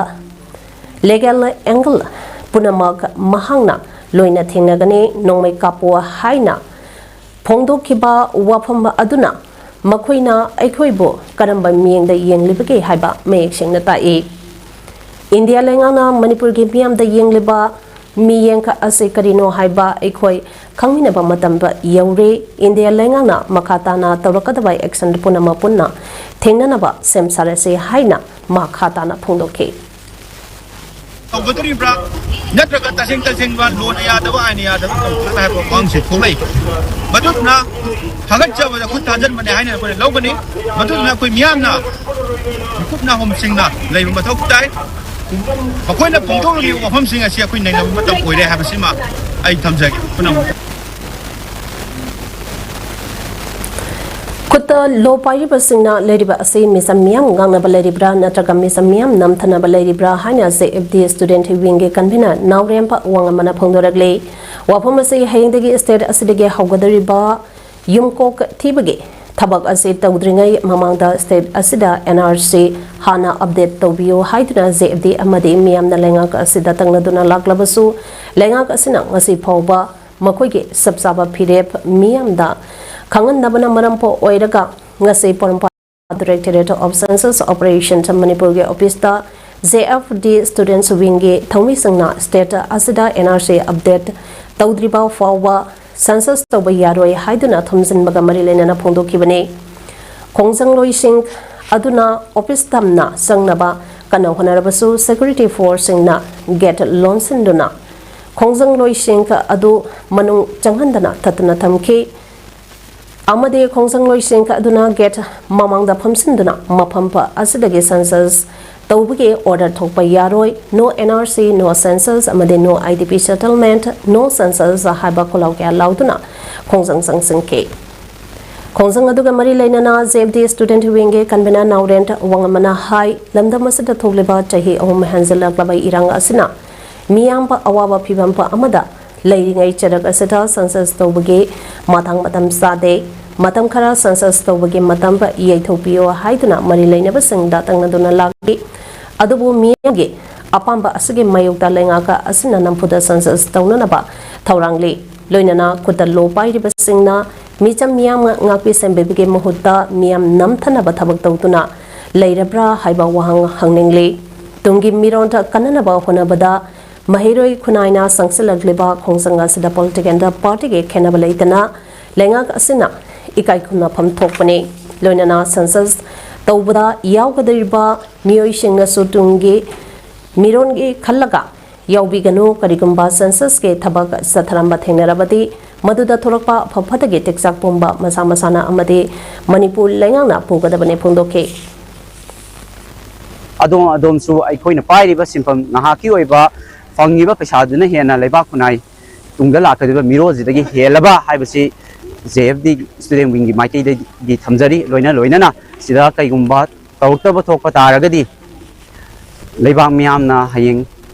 legal angle ꯄꯨꯝꯅꯃꯛ ꯃꯍꯥꯛꯅ ꯂꯣꯏꯅ ꯊꯦꯡꯅꯒꯅꯤ, ꯅꯣꯡꯃꯩ ꯀꯥꯞꯄꯨ ꯍꯥꯏꯅ ꯐꯣꯡꯗꯣꯛꯈꯤꯕ ꯋꯥꯐꯝ ꯑꯗꯨꯅ ꯃꯈꯣꯏꯅ ꯑꯩꯈꯣꯏꯕꯨ ꯀꯔꯝꯕ ꯃꯤꯠꯌꯦꯡꯗ ꯌꯦꯡꯂꯤꯕꯒꯦ ꯍꯥꯏꯕ ꯃꯌꯦꯛ ꯁꯦꯡꯅ ꯇꯥꯛꯏ꯫ ꯏꯟꯗꯤꯌꯥ ꯂꯩꯉꯥꯛꯅ ꯃꯅꯤꯄꯨꯔꯒꯤ ꯃꯤꯌꯥꯝꯗ ꯌꯦꯡꯂꯤꯕ ꯃꯤꯠꯌꯦꯡ ꯑꯁꯤ ꯀꯔꯤꯅꯣ ꯍꯥꯏꯕ ꯑꯩꯈꯣꯏ ꯈꯪꯃꯤꯟꯅꯕ ꯃꯇꯝꯗ ꯌꯧꯔꯦ꯫ ꯏꯟꯗꯤꯌꯥ ꯂꯩꯉꯥꯛꯅ ꯃꯈꯥ ꯇꯥꯅ ꯇꯧꯔꯛꯀꯗꯕ action ꯄꯨꯝꯅꯃꯛ ꯄꯨꯟꯅ ꯊꯦꯡꯅꯅꯕ ꯁꯦꯝ ꯁꯥꯔꯁꯤ ꯍꯥꯏꯅ ꯃꯈꯥ ꯇꯥꯅ ꯐꯣꯡꯗꯣꯛꯈꯤ꯫ ꯇꯧꯒꯗꯧꯔꯤꯕ꯭ꯔꯥ? ꯅꯠꯇ꯭ꯔꯒ ꯇꯁꯦꯡ ꯇꯁꯦꯡꯕ ꯂꯣꯅ ꯌꯥꯗꯕ, ꯑꯥꯏꯟꯅ ꯌꯥꯗꯕ ꯇꯧꯒꯗ꯭ꯔꯥ ꯍꯥꯏꯕ ꯋꯥꯍꯪꯁꯤ ꯊꯣꯛꯂꯛꯏ꯫ ꯃꯗꯨꯗꯨꯅ ꯊꯥꯒꯠꯆꯕꯗ ꯈꯨꯠ ꯊꯥꯖꯤꯟꯕꯅꯦ ꯍꯥꯏꯅ ꯑꯩꯈꯣꯏꯅ ꯂꯧꯒꯅꯤ꯫ ꯃꯗꯨꯗꯨꯅ ꯑꯩꯈꯣꯏ ꯃꯤꯌꯥꯝꯅ ꯃꯤꯀꯨꯞ ꯅꯥꯍꯣꯝꯁꯤꯡꯅ ꯂꯩꯕ ꯃꯊꯧ ꯇꯥꯏ꯫ ꯃꯈꯣꯏꯅ ꯐꯣꯡꯗꯣꯛꯂꯤꯕ ꯋꯥꯐꯝꯁꯤꯡ ꯑꯁꯤ ꯑꯩꯈꯣꯏ ꯅꯩꯅꯕ ꯃꯇꯝ ꯑꯣꯏꯔꯦ ꯍꯥꯏꯕꯁꯤꯃ ꯑꯩ ꯊꯝꯖꯒꯦ꯫ ꯄꯨꯝꯅꯃꯛ ꯈꯨꯠꯇ ꯂꯣ ꯄꯥꯏꯔꯤꯕꯁꯤꯡꯅ ꯂꯩꯔꯤꯕ ꯑꯁꯤ ꯃꯤꯆꯝ ꯃꯤꯌꯥꯝ ꯉꯥꯡꯅꯕ ꯂꯩꯔꯤꯕ꯭ꯔꯥ ꯅꯠꯇ꯭ꯔꯒ ꯃꯤꯆꯝ ꯃꯤꯌꯥꯝ ꯅꯝꯊꯅꯕ ꯂꯩꯔꯤꯕ꯭ꯔꯥ ꯍꯥꯏꯅ J F D student wing ꯒꯤ convener ꯅꯥꯎꯔꯦꯝꯕ ꯋꯥꯉꯝꯕꯅ ꯐꯣꯡꯗꯣꯔꯛꯂꯤ꯫ ꯋꯥꯐꯝ ꯑꯁꯤ ꯍꯌꯦꯡꯗꯒꯤ state ꯑꯁꯤꯗꯒꯤ ꯍꯧꯒꯗꯧꯔꯤꯕ ꯌꯨꯝꯀꯣꯛ ꯊꯤꯕꯒꯤ ꯊꯕꯛ ꯑꯁꯤ ꯇꯧꯗ꯭ꯔꯤꯉꯩ ꯃꯃꯥꯡꯗ state ꯑꯁꯤꯗ N R C ꯍꯥꯟꯅ update ꯇꯧꯕꯤꯌꯨ ꯍꯥꯏꯗꯨꯅ J F D ꯑꯃꯗꯤ ꯃꯤꯌꯥꯝꯅ ꯂꯩꯉꯥꯛ ꯑꯁꯤꯗ ꯇꯛꯅꯗꯨꯅ ꯂꯥꯛꯂꯕꯁꯨ, ꯂꯩꯉꯥꯛ ꯑꯁꯤꯅ ꯉꯁꯤ ꯐꯥꯎꯕ ꯃꯈꯣꯏꯒꯤ ꯆꯞ ꯆꯥꯕ ꯐꯤꯔꯦꯞ ꯃꯤꯌꯥꯝꯗ ꯈꯪꯍꯟꯗꯕꯅ ꯃꯔꯝ ꯑꯣꯏꯔꯒ ꯉꯁꯤ ꯄꯣꯔꯣꯝꯄꯥꯠ Directorate of Census Operation ꯃꯅꯤꯄꯨꯔꯒꯤ office ꯇ J F D students wing ꯒꯤ ꯊꯧꯃꯤꯁꯤꯡꯅ state ꯑꯁꯤꯗ N R C update ꯇꯧꯗ꯭ꯔꯤꯕ ꯐꯥꯎꯕ census ꯇꯧꯕ ꯌꯥꯔꯣꯏ ꯍꯥꯏꯗꯨꯅ ꯊꯨꯝꯖꯤꯟꯕꯒ ꯃꯔꯤ ꯂꯩꯅꯅ ꯐꯣꯡꯗꯣꯛꯈꯤꯕꯅꯤ꯫ ꯈꯣꯡꯖꯪꯂꯣꯏꯁꯤꯡ ꯑꯗꯨꯅ office ꯇꯝꯅ ꯆꯪꯅꯕ ꯀꯟꯅ ꯍꯣꯠꯅꯔꯕꯁꯨ security force ꯁꯤꯡꯅ gate ꯂꯣꯟꯁꯤꯟꯗꯨꯅ ꯈꯣꯡꯖꯪꯂꯣꯏꯁꯤꯡ ꯑꯗꯨ ꯃꯅꯨꯡ ꯆꯪꯍꯟꯗꯅ ꯊꯠꯇꯨꯅ ꯊꯝꯈꯤ꯫ ꯑꯃꯗꯤ ꯈꯣꯡꯖꯪꯂꯣꯏꯁꯤꯡ ꯑꯗꯨꯅ gate ꯃꯃꯥꯡꯗ ꯐꯝꯁꯤꯟꯗꯨꯅ ꯃꯐꯝ ꯑꯁꯤꯗꯒꯤ census ꯇꯧꯕꯒꯤ order ꯊꯣꯛꯄ ꯌꯥꯔꯣꯏ, no N R C, no census ꯑꯃꯗꯤ no I D P settlement, no census ꯍꯥꯏꯕ ꯈꯣꯜꯂꯥꯎ ꯀꯌꯥ ꯂꯥꯎꯗꯨꯅ ꯈꯣꯡꯖꯪ ꯆꯪꯁꯤꯟꯈꯤ꯫ ꯈꯣꯡꯖꯪ ꯑꯗꯨꯒ ꯃꯔꯤ ꯂꯩꯅꯅ J F D student wing ꯒꯤ convener ꯅꯥꯎꯔꯦꯝꯕ ꯋꯥꯉꯝꯕꯅ ꯍꯥꯏ, ꯂꯝꯗꯝ ꯑꯁꯤꯗ ꯊꯣꯛꯂꯤꯕ ꯆꯍꯤ ꯑꯍꯨꯝ ꯍꯦꯟꯖꯤꯜꯂꯛꯂꯕ ꯏꯔꯥꯡ ꯑꯁꯤꯅ ꯃꯤꯌꯥꯝꯕ ꯑꯋꯥꯕ ꯐꯤꯕꯝ ꯑꯃꯗ ꯂꯩꯔꯤꯉꯩ ꯆꯔꯛ ꯑꯁꯤꯗ census ꯇꯧꯕꯒꯤ ꯃꯇꯥꯡ ꯃꯇꯝ ꯆꯥꯗꯦ꯫ ꯃꯇꯝ ꯈꯔ census ꯇꯧꯕꯒꯤ ꯃꯇꯝ ꯌꯩꯊꯣꯛꯄꯤꯌꯨ ꯍꯥꯏꯗꯨꯅ ꯃꯔꯤ ꯂꯩꯅꯕꯁꯤꯡꯗ ꯇꯛꯅꯗꯨꯅ ꯂꯥꯛꯂꯤ꯫ ꯑꯗꯨꯕꯨ ꯃꯤꯌꯥꯝꯒꯤ ꯑꯄꯥꯝꯕ ꯑꯁꯤꯒꯤ ꯃꯥꯌꯣꯛꯇ ꯂꯩꯉꯥꯛ ꯑꯁꯤꯅ ꯅꯝꯐꯨꯗ census ꯇꯧꯅꯅꯕ ꯊꯧꯔꯥꯡꯂꯤ꯫ ꯂꯣꯏꯅꯅ ꯈꯨꯠꯇ ꯂꯣ ꯄꯥꯏꯔꯤꯕꯁꯤꯡꯅ ꯃꯤꯆꯝ ꯃꯤꯌꯥꯝ ꯉꯥꯛꯄꯤ ꯁꯦꯟꯕꯤꯕꯒꯤ ꯃꯍꯨꯠꯇ ꯃꯤꯌꯥꯝ ꯅꯝꯊꯅꯕ ꯊꯕꯛ ꯇꯧꯗꯨꯅ ꯂꯩꯔꯕ꯭ꯔꯥ ꯍꯥꯏꯕ ꯋꯥꯍꯪ ꯍꯪꯅꯤꯡꯂꯤ꯫ ꯇꯨꯡꯒꯤ ꯃꯤꯔꯣꯟꯗ ꯀꯟꯅꯅꯕ ꯍꯣꯠꯅꯕꯗ ꯃꯍꯩꯔꯣꯏ ꯈꯨꯟꯅꯥꯏꯅ ꯆꯪꯁꯤꯜꯂꯛꯂꯤꯕ ꯈꯣꯡꯖꯪ ꯑꯁꯤꯗ political party ꯒꯤ ꯈꯦꯟꯅꯕ ꯂꯩꯇꯅ ꯂꯩꯉꯥꯛ ꯑꯁꯤꯅ ꯏꯀꯥꯏ ꯈꯨꯝꯅꯐꯝ ꯊꯣꯛꯄꯅꯤ꯫ ꯂꯣꯏꯅꯅ census ꯇꯧꯕꯗ ꯌꯥꯎꯒꯗꯧꯔꯤꯕ ꯃꯤꯑꯣꯏꯁꯤꯡꯅꯁꯨ ꯇꯨꯡꯒꯤ ꯃꯤꯔꯣꯟꯒꯤ ꯈꯜꯂꯒ ꯌꯥꯎꯕꯤꯒꯅꯨ꯫ ꯀꯔꯤꯒꯨꯝꯕ census ꯀꯤ ꯊꯕꯛ ꯆꯠꯊꯔꯝꯕ ꯊꯦꯡꯅꯔꯕꯗꯤ ꯃꯗꯨꯗ ꯊꯣꯛꯂꯛꯄ ꯑꯐ ꯐꯠꯇꯒꯤ ꯇꯦꯛꯆꯥꯛ ꯄꯨꯝꯕ ꯃꯁꯥ ꯃꯁꯥꯅ ꯑꯃꯗꯤ ꯃꯅꯤꯄꯨꯔ ꯂꯩꯉꯥꯛꯅ ꯄꯨꯒꯗꯕꯅꯤ ꯐꯣꯡꯗꯣꯛꯈꯤ꯫ ꯑꯗꯣꯝ ꯑꯗꯣꯝꯁꯨ ꯑꯩꯈꯣꯏꯅ ꯄꯥꯏꯔꯤꯕ ꯁꯤꯟꯐꯝ ꯉꯥꯏꯍꯥꯛꯀꯤ ꯑꯣꯏꯕ ꯐꯪꯉꯤꯕ ꯄꯩꯁꯥꯗꯨꯅ ꯍꯦꯟꯅ ꯂꯩꯕꯥꯛ ꯈꯨꯟꯅꯥꯏ ꯇꯨꯡꯗ ꯂꯥꯛꯀꯗꯧꯔꯤꯕ ꯃꯤꯔꯣꯜꯁꯤꯗꯒꯤ ꯍꯦꯜꯂꯕ ꯍꯥꯏꯕꯁꯤ J F D student wing ꯒꯤ ꯃꯥꯏꯀꯩꯗꯒꯤ ꯊꯝꯖꯔꯤ꯫ ꯂꯣꯏꯅ ꯂꯣꯏꯅꯅ ꯁꯤꯗ ꯀꯩꯒꯨꯝꯕ ꯇꯧꯔꯛꯇꯕ ꯊꯣꯛꯄ ꯇꯥꯔꯒꯗꯤ ꯂꯩꯕꯥꯛ ꯃꯤꯌꯥꯝꯅ ꯍꯌꯦꯡ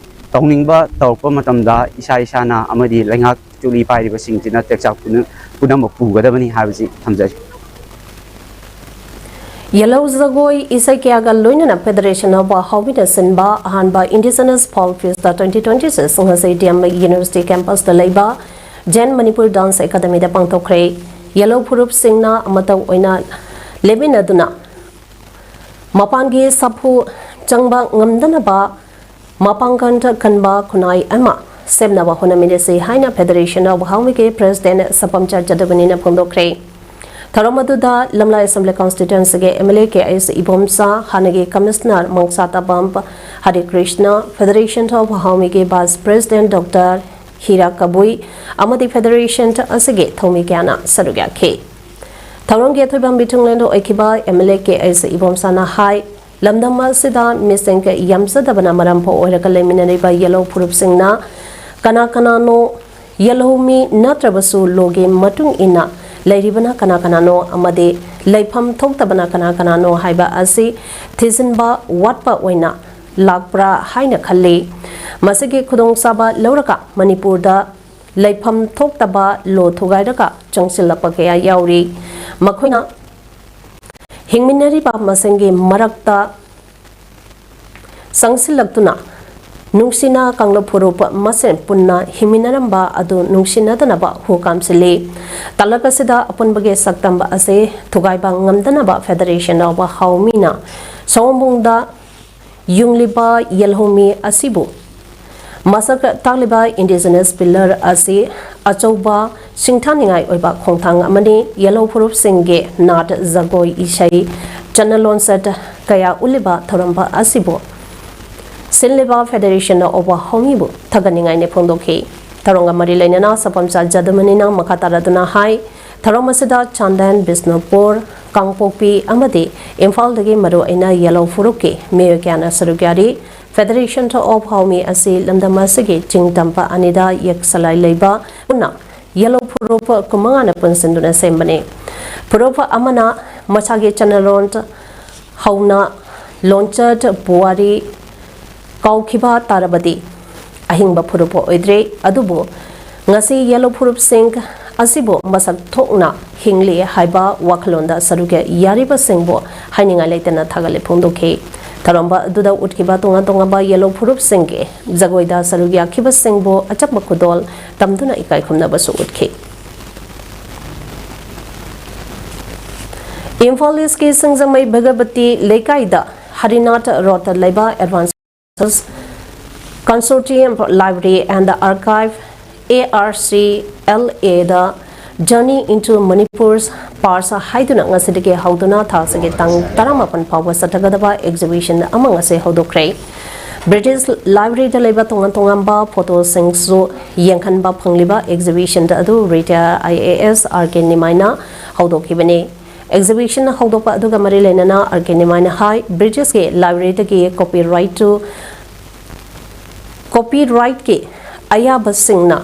ꯇꯧꯅꯤꯡꯕ ꯇꯧꯔꯛꯄ ꯃꯇꯝꯗ ꯏꯁꯥ ꯏꯁꯥꯅ ꯑꯃꯗꯤ ꯂꯩꯉꯥꯛ ꯆꯨꯂꯤ ꯄꯥꯏꯔꯤꯕꯁꯤꯡꯁꯤꯅ ꯇꯦꯛꯆꯥꯛ ꯄꯨꯝꯅ-, ꯄꯨꯝꯅꯃꯛ ꯄꯨꯒꯗꯕꯅꯤ ꯍꯥꯏꯕꯁꯤ ꯊꯝꯖꯔꯤ꯫ ꯌꯦꯜꯍꯧ ꯖꯒꯣꯏ ꯏꯁꯩ ꯀꯌꯥꯒ ꯂꯣꯏꯅꯅ Federation of Haomina ꯁꯤꯟꯕ ꯑꯍꯥꯟꯕ Indigenous Folk Festa twenty twenty-six ꯉꯁꯤ D M University campus ꯇ ꯂꯩꯕ Zen Manipur Dance Academy ꯗ ꯄꯥꯡꯊꯣꯛꯈ꯭ꯔꯦ꯫ ꯌꯦꯜꯍꯧ ꯐꯨꯔꯨꯞꯁꯤꯡꯅ ꯑꯃꯠꯇ ꯑꯣꯏꯅ ꯂꯦꯞꯃꯤꯟꯅꯗꯨꯅ ꯃꯄꯥꯟꯒꯤ ꯁꯥꯐꯨ ꯆꯪꯕ ꯉꯝꯗꯅꯕ ꯃꯄꯥꯡꯒꯜ ꯀꯟꯕ ꯈꯨꯟꯅꯥꯏ ꯑꯃ ꯁꯦꯝꯅꯕ ꯍꯣꯠꯅꯃꯤꯟꯅꯁꯤ ꯍꯥꯏꯅ Federation of Haomina ꯒꯤ President ꯁꯄꯝꯆꯥ ꯖꯗꯨꯒꯅꯤꯅ ꯐꯣꯡꯗꯣꯛꯈ꯭ꯔꯦ꯫ ꯊꯧꯔꯝ ꯑꯗꯨꯗ ꯂꯝꯂꯥꯏ Assembly Constituency ꯒꯤ M L A K S Ibomcha, ꯍꯥꯟꯅꯒꯤ Commissioner ꯃꯣꯡꯁꯥ ꯇꯥꯕꯝ ꯍꯔꯦ ꯀ꯭ꯔꯤꯁꯅ, Federation of Haomina ꯒꯤ Vice President Doctor ꯍꯤꯔꯥ ꯀꯕꯨꯏ ꯑꯃꯗꯤ Federation ꯑꯁꯤꯒꯤ ꯊꯧꯃꯤ ꯀꯌꯥꯅ ꯁꯔꯨꯛ ꯌꯥꯈꯤ꯫ ꯊꯧꯔꯝꯒꯤ ꯑꯊꯣꯏꯕ ꯃꯤꯊꯨꯡꯂꯦꯟꯗ ꯑꯣꯏꯈꯤꯕ M L A K S ꯏꯕꯣꯝꯆꯥꯅ ꯍꯥꯏ, ꯂꯝꯗꯝ ꯑꯁꯤꯗ ꯃꯤꯁꯤꯡ ꯌꯥꯝꯖꯗꯕꯅ ꯃꯔꯝ ꯑꯣꯏꯔꯒ ꯂꯩꯃꯤꯟꯅꯔꯤꯕ ꯌꯦꯜꯍꯧ ꯐꯨꯔꯨꯞꯁꯤꯡꯅ ꯀꯅꯥ ꯀꯅꯥꯅꯣ, ꯌꯦꯜꯍꯧ ꯃꯤ ꯅꯠꯇ꯭ꯔꯕꯁꯨ ꯂꯣꯒꯤ ꯃꯇꯨꯡ ꯏꯟꯅ ꯂꯩꯔꯤꯕꯅ ꯀꯅꯥ ꯀꯅꯥꯅꯣ ꯑꯃꯗꯤ ꯂꯩꯐꯝ ꯊꯣꯛꯇꯕꯅ ꯀꯅꯥ ꯀꯅꯥꯅꯣ ꯍꯥꯏꯕ ꯑꯁꯤ ꯊꯤꯖꯤꯟꯕ ꯋꯥꯠꯄ ꯑꯣꯏꯅ ꯂꯥꯛꯄ꯭ꯔꯥ ꯍꯥꯏꯅ ꯈꯜꯂꯤ꯫ ꯃꯁꯤꯒꯤ ꯈꯨꯗꯣꯡꯆꯥꯕ ꯂꯧꯔꯒ ꯃꯅꯤꯄꯨꯔꯗ ꯂꯩꯐꯝ ꯊꯣꯛꯇꯕ ꯂꯣ ꯊꯨꯒꯥꯏꯔꯒ ꯆꯪꯁꯤꯜꯂꯛꯄ ꯀꯌꯥ ꯌꯥꯎꯔꯤ꯫ ꯃꯈꯣꯏꯅ ꯍꯤꯡꯃꯤꯟꯅꯔꯤꯕ ꯃꯁꯦꯟꯒꯤ ꯃꯔꯛꯇ ꯆꯪꯁꯤꯜꯂꯛꯇꯨꯅ ꯅꯨꯡꯁꯤꯅ ꯀꯥꯡꯂꯨꯞ ꯐꯨꯔꯨꯞ ꯃꯁꯦꯟ ꯄꯨꯟꯅ ꯍꯤꯡꯃꯤꯟꯅꯔꯝꯕ ꯑꯗꯨ ꯅꯨꯡꯁꯤꯅꯗꯅꯕ ꯍꯨ ꯀꯥꯝꯁꯤꯜꯂꯤ꯫ ꯇꯥꯂꯛ ꯑꯁꯤꯗ ꯑꯄꯨꯟꯕꯒꯤ ꯁꯛꯇꯝꯕ ꯑꯁꯤ ꯊꯨꯒꯥꯏꯕ ꯉꯝꯗꯅꯕ Federation of Haomina ꯁꯑꯣꯝꯕꯨꯡꯗ ꯌꯨꯡꯂꯤꯕ ꯌꯦꯜꯍꯧꯃꯤ ꯑꯁꯤꯕꯨ ꯃꯁꯛ ꯇꯥꯛꯂꯤꯕ indigenous pillar ꯑꯁꯤ ꯑꯆꯧꯕ ꯁꯤꯡꯊꯥꯅꯤꯡꯉꯥꯏ ꯑꯣꯏꯕ ꯈꯣꯡꯊꯥꯡ ꯑꯃꯅꯤ꯫ ꯌꯦꯜꯍꯧ ꯐꯨꯔꯨꯞꯁꯤꯡꯒꯤ ꯅꯥꯠ, ꯖꯒꯣꯏ, ꯏꯁꯩ, ꯆꯠꯅ ꯂꯣꯟꯆꯠ ꯀꯌꯥ ꯎꯠꯂꯤꯕ ꯊꯧꯔꯝꯕ ꯑꯁꯤꯕꯨ ꯁꯤꯜꯂꯤꯕ Federation of Haomiꯕꯨ ꯊꯥꯒꯠꯅꯤꯡꯉꯥꯏꯅꯤ ꯐꯣꯡꯗꯣꯛꯈꯤ꯫ ꯊꯧꯔꯝꯒ ꯃꯔꯤ ꯂꯩꯅꯅ ꯁꯥꯄꯝꯆꯥ ꯖꯗꯨꯃꯅꯤꯅ ꯃꯈꯥ ꯇꯥꯔꯗꯨꯅ ꯍꯥꯏ, ꯊꯧꯔꯝ ꯑꯁꯤꯗ ꯆꯥꯟꯗꯦꯜ, ꯕꯤꯁꯅꯨꯄꯨꯔ, ꯀꯥꯡꯄꯣꯛꯄꯤ ꯑꯃꯗꯤ ꯏꯝꯐꯥꯜꯗꯒꯤ ꯃꯔꯨꯑꯣꯏꯅ ꯌꯦꯜꯍꯧ ꯐꯨꯔꯨꯞꯀꯤ ꯃꯤꯑꯣꯏ ꯀꯌꯥꯅ ꯁꯔꯨꯛ ꯌꯥꯔꯤ꯫ Federation of Haomi ꯑꯁꯤ ꯂꯝꯗꯝ ꯑꯁꯤꯒꯤ ꯆꯤꯡ ꯇꯝꯄꯥꯛ ꯑꯅꯤꯗ ꯌꯦꯛꯁꯂꯥꯏ ꯂꯩꯕ ꯄꯨꯟꯅ ꯌꯦꯜꯍꯧ ꯐꯨꯔꯨꯞ ꯀꯨꯟꯃꯉꯥꯅ ꯄꯨꯟꯁꯤꯟꯗꯨꯅ ꯁꯦꯝꯕꯅꯤ꯫ ꯐꯨꯔꯨꯞ ꯑꯃꯅ ꯃꯁꯥꯒꯤ ꯆꯠꯅꯔꯣꯟ ꯍꯧꯅ ꯂꯣꯟꯆꯠ ꯄꯨꯋꯥꯔꯤ ꯀꯥꯎꯈꯤꯕ ꯇꯥꯔꯕꯗꯤ ꯑꯍꯤꯡꯕ ꯐꯨꯔꯨꯞ ꯑꯣꯏꯗ꯭ꯔꯦ꯫ ꯑꯗꯨꯕꯨ ꯉꯁꯤ ꯌꯦꯜꯍꯧ ꯐꯨꯔꯨꯞꯁꯤꯡ ꯑꯁꯤꯕꯨ ꯃꯁꯛ ꯊꯣꯛꯅ ꯍꯤꯡꯂꯤ ꯍꯥꯏꯕ ꯋꯥꯈꯜꯂꯣꯟꯗ ꯁꯔꯨꯛ ꯌꯥꯔꯤꯕꯁꯤꯡꯕꯨ ꯍꯥꯏꯅꯤꯡꯉꯥꯏ ꯂꯩꯇꯅ ꯊꯥꯒꯠꯂꯦ ꯐꯣꯡꯗꯣꯛꯈꯤ꯫ ꯊꯧꯔꯝꯕ ꯑꯗꯨꯗ ꯎꯠꯈꯤꯕ ꯇꯣꯉꯥꯟ ꯇꯣꯉꯥꯟꯕ ꯌꯦꯜꯍꯧ ꯐꯨꯔꯨꯞꯁꯤꯡꯒꯤ ꯖꯒꯣꯏꯗ ꯁꯔꯨꯛ ꯌꯥꯈꯤꯕꯁꯤꯡꯕꯨ ꯑꯆꯝꯕ ꯈꯨꯗꯣꯜ ꯇꯝꯗꯨꯅ ꯏꯀꯥꯏ ꯈꯨꯝꯅꯕꯁꯨ ꯎꯠꯈꯤ꯫ ꯏꯝꯐꯥꯜ ꯏꯁꯀꯤ ꯁꯤꯡꯖꯃꯩ ꯚꯒꯕꯇꯤ ꯂꯩꯀꯥꯏꯗ ꯍꯔꯤꯅꯥꯊ ꯔꯣꯗꯇ ꯂꯩꯕ Advanced Consortium Library and Archive, A R C L A the Journey into Manipur's Past ꯍꯥꯏꯗꯨꯅ ꯉꯁꯤꯗꯒꯤ ꯍꯧꯗꯨꯅ ꯊꯥ ꯑꯁꯤꯒꯤ ꯇꯥꯡ ꯇꯔꯥꯃꯥꯄꯟ ꯐꯥꯎꯕ ꯆꯠꯊꯒꯗꯕ exhibition ꯑꯃ ꯉꯁꯤ ꯍꯧꯗꯣꯛꯈ꯭ꯔꯦ꯫ British Library ꯗ ꯂꯩꯕ ꯇꯣꯉꯥꯟ ꯇꯣꯉꯥꯟꯕ photo ꯁꯤꯡꯁꯨ ꯌꯦꯡꯍꯟꯕ ꯐꯪꯂꯤꯕ exhibition ꯑꯗꯨ retired I A S R K ꯅꯤꯃꯥꯏꯅ ꯍꯧꯗꯣꯛꯈꯤꯕꯅꯤ꯫ Exhibition ꯍꯧꯗꯣꯛꯄ ꯑꯗꯨꯒ ꯃꯔꯤ ꯂꯩꯅꯅ R K ꯅꯤꯃꯥꯏꯅ ꯍꯥꯏ, British ꯀꯤ library ꯗꯒꯤ copyright to copyright ꯀꯤ ꯑꯌꯥꯕꯁꯤꯡꯅ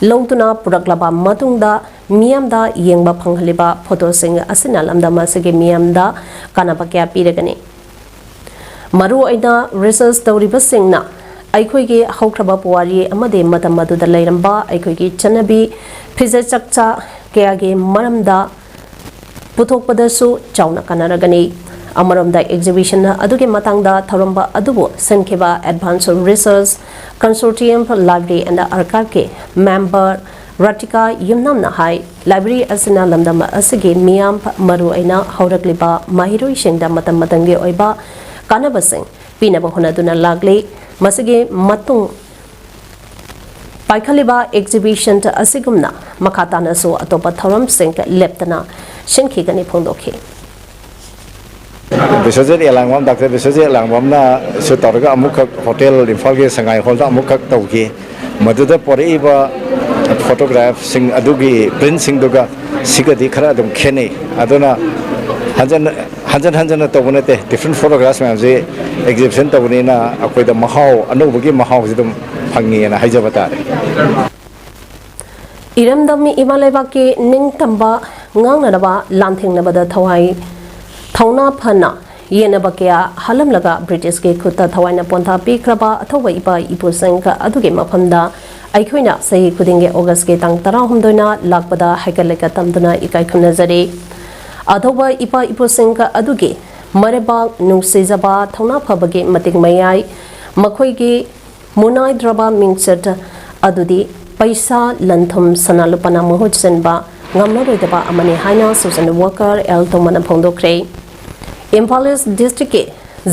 ꯂꯧꯗꯨꯅ ꯄꯨꯔꯛꯂꯕ ꯃꯇꯨꯡꯗ ꯃꯤꯌꯥꯝꯗ ꯌꯦꯡꯕ ꯐꯪꯍꯜꯂꯤꯕ photo ꯁꯤꯡ ꯑꯁꯤꯅ ꯂꯝꯗꯝ ꯑꯁꯤꯒꯤ ꯃꯤꯌꯥꯝꯗ ꯀꯥꯟꯅꯕ ꯀꯌꯥ ꯄꯤꯔꯒꯅꯤ꯫ ꯃꯔꯨꯑꯣꯏꯅ research ꯇꯧꯔꯤꯕꯁꯤꯡꯅ ꯑꯩꯈꯣꯏꯒꯤ ꯍꯧꯈ꯭ꯔꯕ ꯄꯨꯋꯥꯔꯤ ꯑꯃꯗꯤ ꯃꯇꯝ ꯑꯗꯨꯗ ꯂꯩꯔꯝꯕ ꯑꯩꯈꯣꯏꯒꯤ ꯆꯠꯅꯕꯤ, ꯐꯤꯖꯦꯠ ꯆꯛꯆꯥ ꯀꯌꯥꯒꯤ ꯃꯔꯝꯗ ꯄꯨꯊꯣꯛꯄꯗꯁꯨ ꯆꯥꯎꯅ ꯀꯥꯟꯅꯔꯒꯅꯤ꯫ ꯑꯃꯔꯣꯝꯗ exhibition ꯑꯗꯨꯒꯤ ꯃꯇꯥꯡꯗ ꯊꯧꯔꯝ ꯑꯗꯨꯕꯨ ꯁꯤꯟꯈꯤꯕ Advanced Research Consortium Library and Archive ꯀꯤ member ꯔꯥꯇꯤꯀꯥ ꯌꯨꯝꯅꯥꯝꯅ ꯍꯥꯏ, library ꯑꯁꯤꯅ ꯂꯝꯗꯝ ꯑꯁꯤꯒꯤ ꯃꯤꯌꯥꯝ, ꯃꯔꯨꯑꯣꯏꯅ ꯍꯧꯔꯛꯂꯤꯕ ꯃꯍꯩꯔꯣꯏꯁꯤꯡꯗ ꯃꯇꯝ ꯃꯇꯝꯒꯤ ꯑꯣꯏꯕ ꯀꯥꯟꯅꯕꯁꯤꯡ ꯄꯤꯅꯕ ꯍꯣꯠꯅꯗꯨꯅ ꯂꯥꯛꯂꯤ꯫ ꯃꯁꯤꯒꯤ ꯃꯇꯨꯡ ꯄꯥꯏꯈꯠꯂꯤꯕ exhibition ꯑꯁꯤꯒꯨꯝꯅ ꯃꯈꯥ ꯇꯥꯅꯁꯨ ꯑꯇꯣꯞꯄ ꯊꯧꯔꯝꯁꯤꯡ ꯂꯦꯞꯇꯅ ꯁꯤꯟꯈꯤꯒꯅꯤ ꯐꯣꯡꯗꯣꯛꯈꯤ꯫ ꯕꯤꯁ꯭ꯋꯖꯤꯠ ꯑꯦꯂꯥꯡꯕꯝ, ꯗꯥꯛꯇꯔ ꯕꯤꯁ꯭ꯋꯖꯤꯠ ꯑꯦꯂꯥꯡꯕꯝꯅꯁꯨ ꯇꯧꯔꯒ ꯑꯃꯨꯛꯈꯛ ꯍꯣꯇꯦꯜ ꯏꯝꯐꯥꯜꯒꯤ ꯁꯉꯥꯏ ꯍꯣꯜꯗ ꯑꯃꯨꯛꯈꯛ ꯇꯧꯈꯤ꯫ ꯃꯗꯨꯗ ꯄꯣꯔꯛꯏꯕ ꯐꯣꯇꯣꯒ꯭ꯔꯥꯐꯁꯤꯡ ꯑꯗꯨꯒꯤ ꯄ꯭ꯔꯤꯟꯁꯤꯡꯗꯨꯒ ꯁꯤꯒꯗꯤ ꯈꯔ ꯑꯗꯨꯝ ꯈꯦꯠꯅꯩ꯫ ꯑꯗꯨꯅ ꯍꯟꯖꯟ ꯍꯟꯖꯟ ꯍꯟꯖꯟ ꯍꯟꯖꯟꯅ ꯇꯧꯕ ꯅꯠꯇꯦ, different photographs ꯃꯌꯥꯝꯁꯤ exhibition ꯇꯧꯕꯅꯤꯅ ꯑꯩꯈꯣꯏꯗ ꯃꯍꯥꯎ, ꯑꯅꯧꯕꯒꯤ ꯃꯍꯥꯎꯁꯤ ꯑꯗꯨꯝ ꯐꯪꯉꯦꯅ ꯍꯥꯏꯖꯕ ꯇꯥꯔꯦ꯫ ꯏꯔꯝꯗꯝ ꯏꯃꯥ ꯂꯩꯕꯥꯛꯀꯤ ꯅꯤꯡꯇꯝꯕ ꯉꯥꯛꯅꯅꯕ ꯂꯥꯟꯊꯦꯡꯅꯕꯗ ꯊꯋꯥꯏ ꯊꯧꯅꯥ ꯐꯅ ꯌꯦꯟꯅꯕ ꯀꯌꯥ ꯍꯥꯠꯂꯝꯂꯒ ꯕ꯭ꯔꯤꯇꯤꯁꯀꯤ ꯈꯨꯠꯇ ꯊꯋꯥꯏꯅ ꯄꯣꯟꯊꯥ ꯄꯤꯈ꯭ꯔꯕ ꯑꯊꯧꯕ ꯏꯄꯥ ꯏꯄꯨꯁꯤꯡ ꯑꯗꯨꯒꯤ ꯃꯐꯝꯗ ꯑꯩꯈꯣꯏꯅ ꯆꯍꯤ ꯈꯨꯗꯤꯡꯒꯤ ꯑꯣꯒꯁꯀꯤ ꯇꯥꯡ ꯇꯔꯥꯍꯨꯝꯗꯣꯏꯅ ꯂꯥꯛꯄꯗ ꯍꯩꯀꯠ ꯂꯩꯀꯠ ꯇꯝꯗꯨꯅ ꯏꯀꯥꯏ ꯈꯨꯝꯅꯖꯔꯤ꯫ ꯑꯊꯧꯕ ꯏꯄꯥ ꯏꯄꯨꯁꯤꯡ ꯑꯗꯨꯒꯤ ꯃꯔꯩꯕꯥꯛ, ꯅꯨꯡꯁꯤꯖꯕ, ꯊꯧꯅꯥ ꯐꯕꯒꯤ ꯃꯇꯤꯛ ꯃꯌꯥꯏ, ꯃꯈꯣꯏꯒꯤ ꯃꯨꯅꯥꯏꯗ꯭ꯔꯕ ꯃꯤꯡꯆꯠ ꯑꯗꯨꯗꯤ ꯄꯩꯁꯥ, ꯂꯟ ꯊꯨꯝ, ꯁꯅꯥ ꯂꯨꯄꯥꯅ ꯃꯍꯨꯠ ꯁꯤꯟꯕ ꯉꯝꯂꯔꯣꯏꯗꯕ ꯑꯃꯅꯤ ꯍꯥꯏꯅ social worker ꯑꯦꯜ ꯇꯣꯝꯕꯅ ꯐꯣꯡꯗꯣꯛꯈ꯭ꯔꯦ꯫ ꯏꯝꯐꯥꯜ ꯏꯁ꯭ꯠ ꯗꯤꯁꯇ꯭ꯔꯤꯛꯀꯤ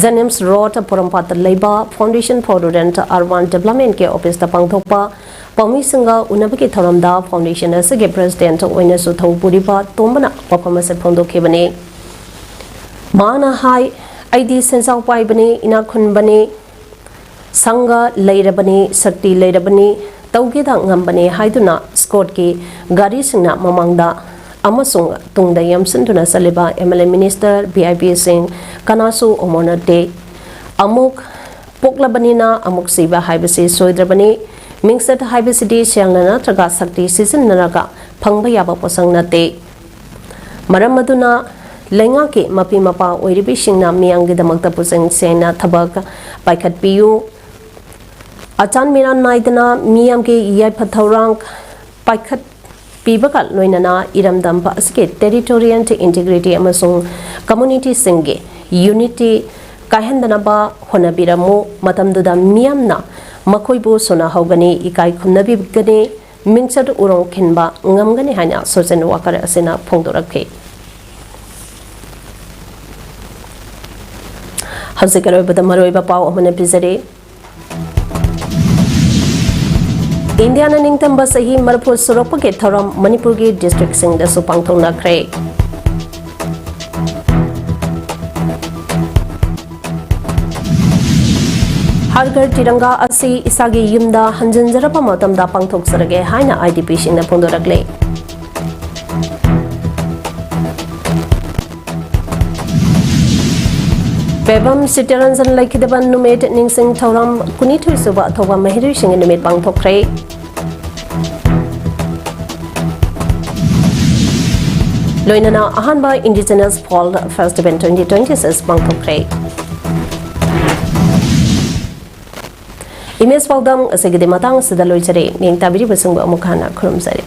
ꯖꯦꯅꯤꯝꯁ ꯔꯣꯗ ꯄꯣꯔꯣꯝꯄꯥꯠꯇ ꯂꯩꯕ Foundation for Rural Urban Developmentꯀꯤ ꯑꯣꯐꯤꯁꯇ ꯄꯥꯡꯊꯣꯛꯄ ꯄꯥꯎꯃꯤꯁꯤꯡꯒ ꯎꯅꯕꯒꯤ ꯊꯧꯔꯝꯗ foundation ꯑꯁꯤꯒꯤ president ꯑꯣꯏꯅꯁꯨ ꯊꯧ ꯄꯨꯔꯤꯕ ꯇꯣꯝꯕꯅ ꯋꯥꯐꯝ ꯑꯁꯤ ꯐꯣꯡꯗꯣꯛꯈꯤꯕꯅꯤ꯫ ꯃꯍꯥꯛꯅ ꯍꯥꯏ, "ꯑꯩꯗꯤ ꯁꯦꯟꯖꯥꯎ ꯄꯥꯏꯕꯅꯤ, ꯏꯅꯥꯛ ꯈꯨꯟꯕꯅꯤ, ꯁꯪꯒ ꯂꯩꯔꯕꯅꯤ, ꯁꯛꯇꯤ ꯂꯩꯔꯕꯅꯤ, ꯇꯧꯒꯦꯗ ꯉꯝꯕꯅꯤ" ꯍꯥꯏꯗꯨꯅ ꯁ꯭ꯀꯣꯠꯀꯤ ꯒꯥꯔꯤꯁꯤꯡꯅ ꯃꯃꯥꯡꯗ ꯑꯃꯁꯨꯡ ꯇꯨꯡꯗ ꯌꯥꯝꯁꯤꯟꯗꯨꯅ ꯆꯠꯂꯤꯕ MLA, minister, VIPꯁꯤꯡ ꯀꯅꯥꯁꯨ ꯑꯃꯣꯠ ꯅꯠꯇꯦ꯫ ꯑꯃꯨꯛ ꯄꯣꯛꯂꯕꯅꯤꯅ ꯑꯃꯨꯛ ꯁꯤꯕ ꯍꯥꯏꯕꯁꯤ ꯁꯣꯏꯗ꯭ꯔꯕꯅꯤ꯫ ꯃꯤꯡꯆꯠ ꯍꯥꯏꯕꯁꯤꯗꯤ ꯁꯦꯜꯅ ꯅꯠꯇ꯭ꯔꯒ ꯁꯛꯇꯤ ꯁꯤꯖꯤꯟꯅꯔꯒ ꯐꯪꯕ ꯌꯥꯕ ꯄꯣꯠꯁꯛ ꯅꯠꯇꯦ꯫ ꯃꯔꯝ ꯑꯗꯨꯅ ꯂꯩꯉꯥꯛꯀꯤ ꯃꯄꯤ ꯃꯄꯥ ꯑꯣꯏꯔꯤꯕꯁꯤꯡꯅ ꯃꯤꯌꯥꯝꯒꯤꯗꯃꯛꯇ ꯄꯨꯛꯆꯦꯜ ꯁꯦꯡꯅ ꯊꯕꯛ ꯄꯥꯏꯈꯠꯄꯤꯌꯨ꯫ ꯑꯆꯥꯟ ꯃꯤꯔꯥꯟ ꯅꯥꯏꯗꯅ ꯃꯤꯌꯥꯝꯒꯤ ꯌꯥꯏꯐ ꯊꯧꯔꯥꯡ ꯄꯥꯏꯈꯠꯄꯤꯕꯒ ꯂꯣꯏꯅꯅ ꯏꯔꯝꯗꯝ ꯑꯁꯤꯒꯤ territorial integrity ꯑꯃꯁꯨꯡ communityꯁꯤꯡꯒꯤ unity ꯀꯥꯏꯍꯟꯗꯅꯕ ꯍꯣꯠꯅꯕꯤꯔꯝꯃꯨ꯫ ꯃꯇꯝꯗꯨꯗ ꯃꯤꯌꯥꯝꯅ ꯃꯈꯣꯏꯕꯨ ꯁꯣꯟꯅꯍꯧꯒꯅꯤ, ꯏꯀꯥꯏ ꯈꯨꯝꯅꯕꯤꯒꯅꯤ, ꯃꯤꯡꯆꯠ ꯎꯔꯣꯡ ꯈꯤꯟꯕ ꯉꯝꯒꯅꯤ ꯍꯥꯏꯅ social worker ꯑꯁꯤꯅ ꯐꯣꯡꯗꯣꯔꯛꯈꯤ꯫ ꯍꯧꯖꯤꯛ ꯑꯔꯣꯏꯕꯗ ꯃꯔꯨꯑꯣꯏꯕ ꯄꯥꯎ ꯑꯃꯅ ꯄꯤꯖꯔꯤ꯫ ꯏꯟꯗꯤꯌꯥꯅ ꯅꯤꯡꯇꯝꯕ ꯆꯍꯤ ꯃꯔꯤꯐꯨ ꯁꯨꯔꯛꯄꯒꯤ ꯊꯧꯔꯝ ꯃꯅꯤꯄꯨꯔꯒꯤ districtꯁꯤꯡꯗꯁꯨ ꯄꯥꯡꯊꯣꯛꯅꯈ꯭ꯔꯦ꯫ ꯍꯔ ꯘꯔ ꯇꯤꯔꯪꯒꯥ ꯑꯁꯤ ꯏꯁꯥꯒꯤ ꯌꯨꯝꯗ ꯍꯟꯖꯤꯟꯖꯔꯕ ꯃꯇꯝꯗ ꯄꯥꯡꯊꯣꯛꯆꯔꯒꯦ ꯍꯥꯏꯅ IDPꯁꯤꯡꯅ ꯐꯣꯡꯗꯣꯔꯛꯂꯦ꯫ ꯄꯦꯕꯝ ꯁꯤꯇꯔꯟꯖꯟ ꯂꯩꯈꯤꯗꯕ ꯅꯨꯃꯤꯠ ꯅꯤꯡꯁꯤꯡ ꯊꯧꯔꯝ ꯀꯨꯟꯅꯤꯊꯣꯏ ꯁꯨꯕ ꯊꯧꯕꯥꯜ ꯃꯍꯩꯔꯣꯏꯁꯤꯡꯒꯤ ꯅꯨꯃꯤꯠ ꯄꯥꯡꯊꯣꯛꯈ꯭ꯔꯦ꯫ ꯂꯣꯏꯅꯅ ꯑꯍꯥꯟꯕ Indigenous Folk Festival twenty twenty six ꯄꯥꯡꯊꯣꯛꯈ꯭ꯔꯦ꯫ Image ꯄꯥꯎꯗꯝ ꯑꯁꯤꯒꯤꯗꯤ ꯃꯇꯥꯡ ꯑꯁꯤꯗ ꯂꯣꯏꯖꯔꯦ꯫ ꯃꯤꯠꯌꯦꯡ ꯇꯥꯕꯤꯔꯤꯕꯁꯤꯡꯕꯨ ꯑꯃꯨꯛ ꯍꯟꯅ ꯈꯨꯔꯨꯝꯖꯔꯤ꯫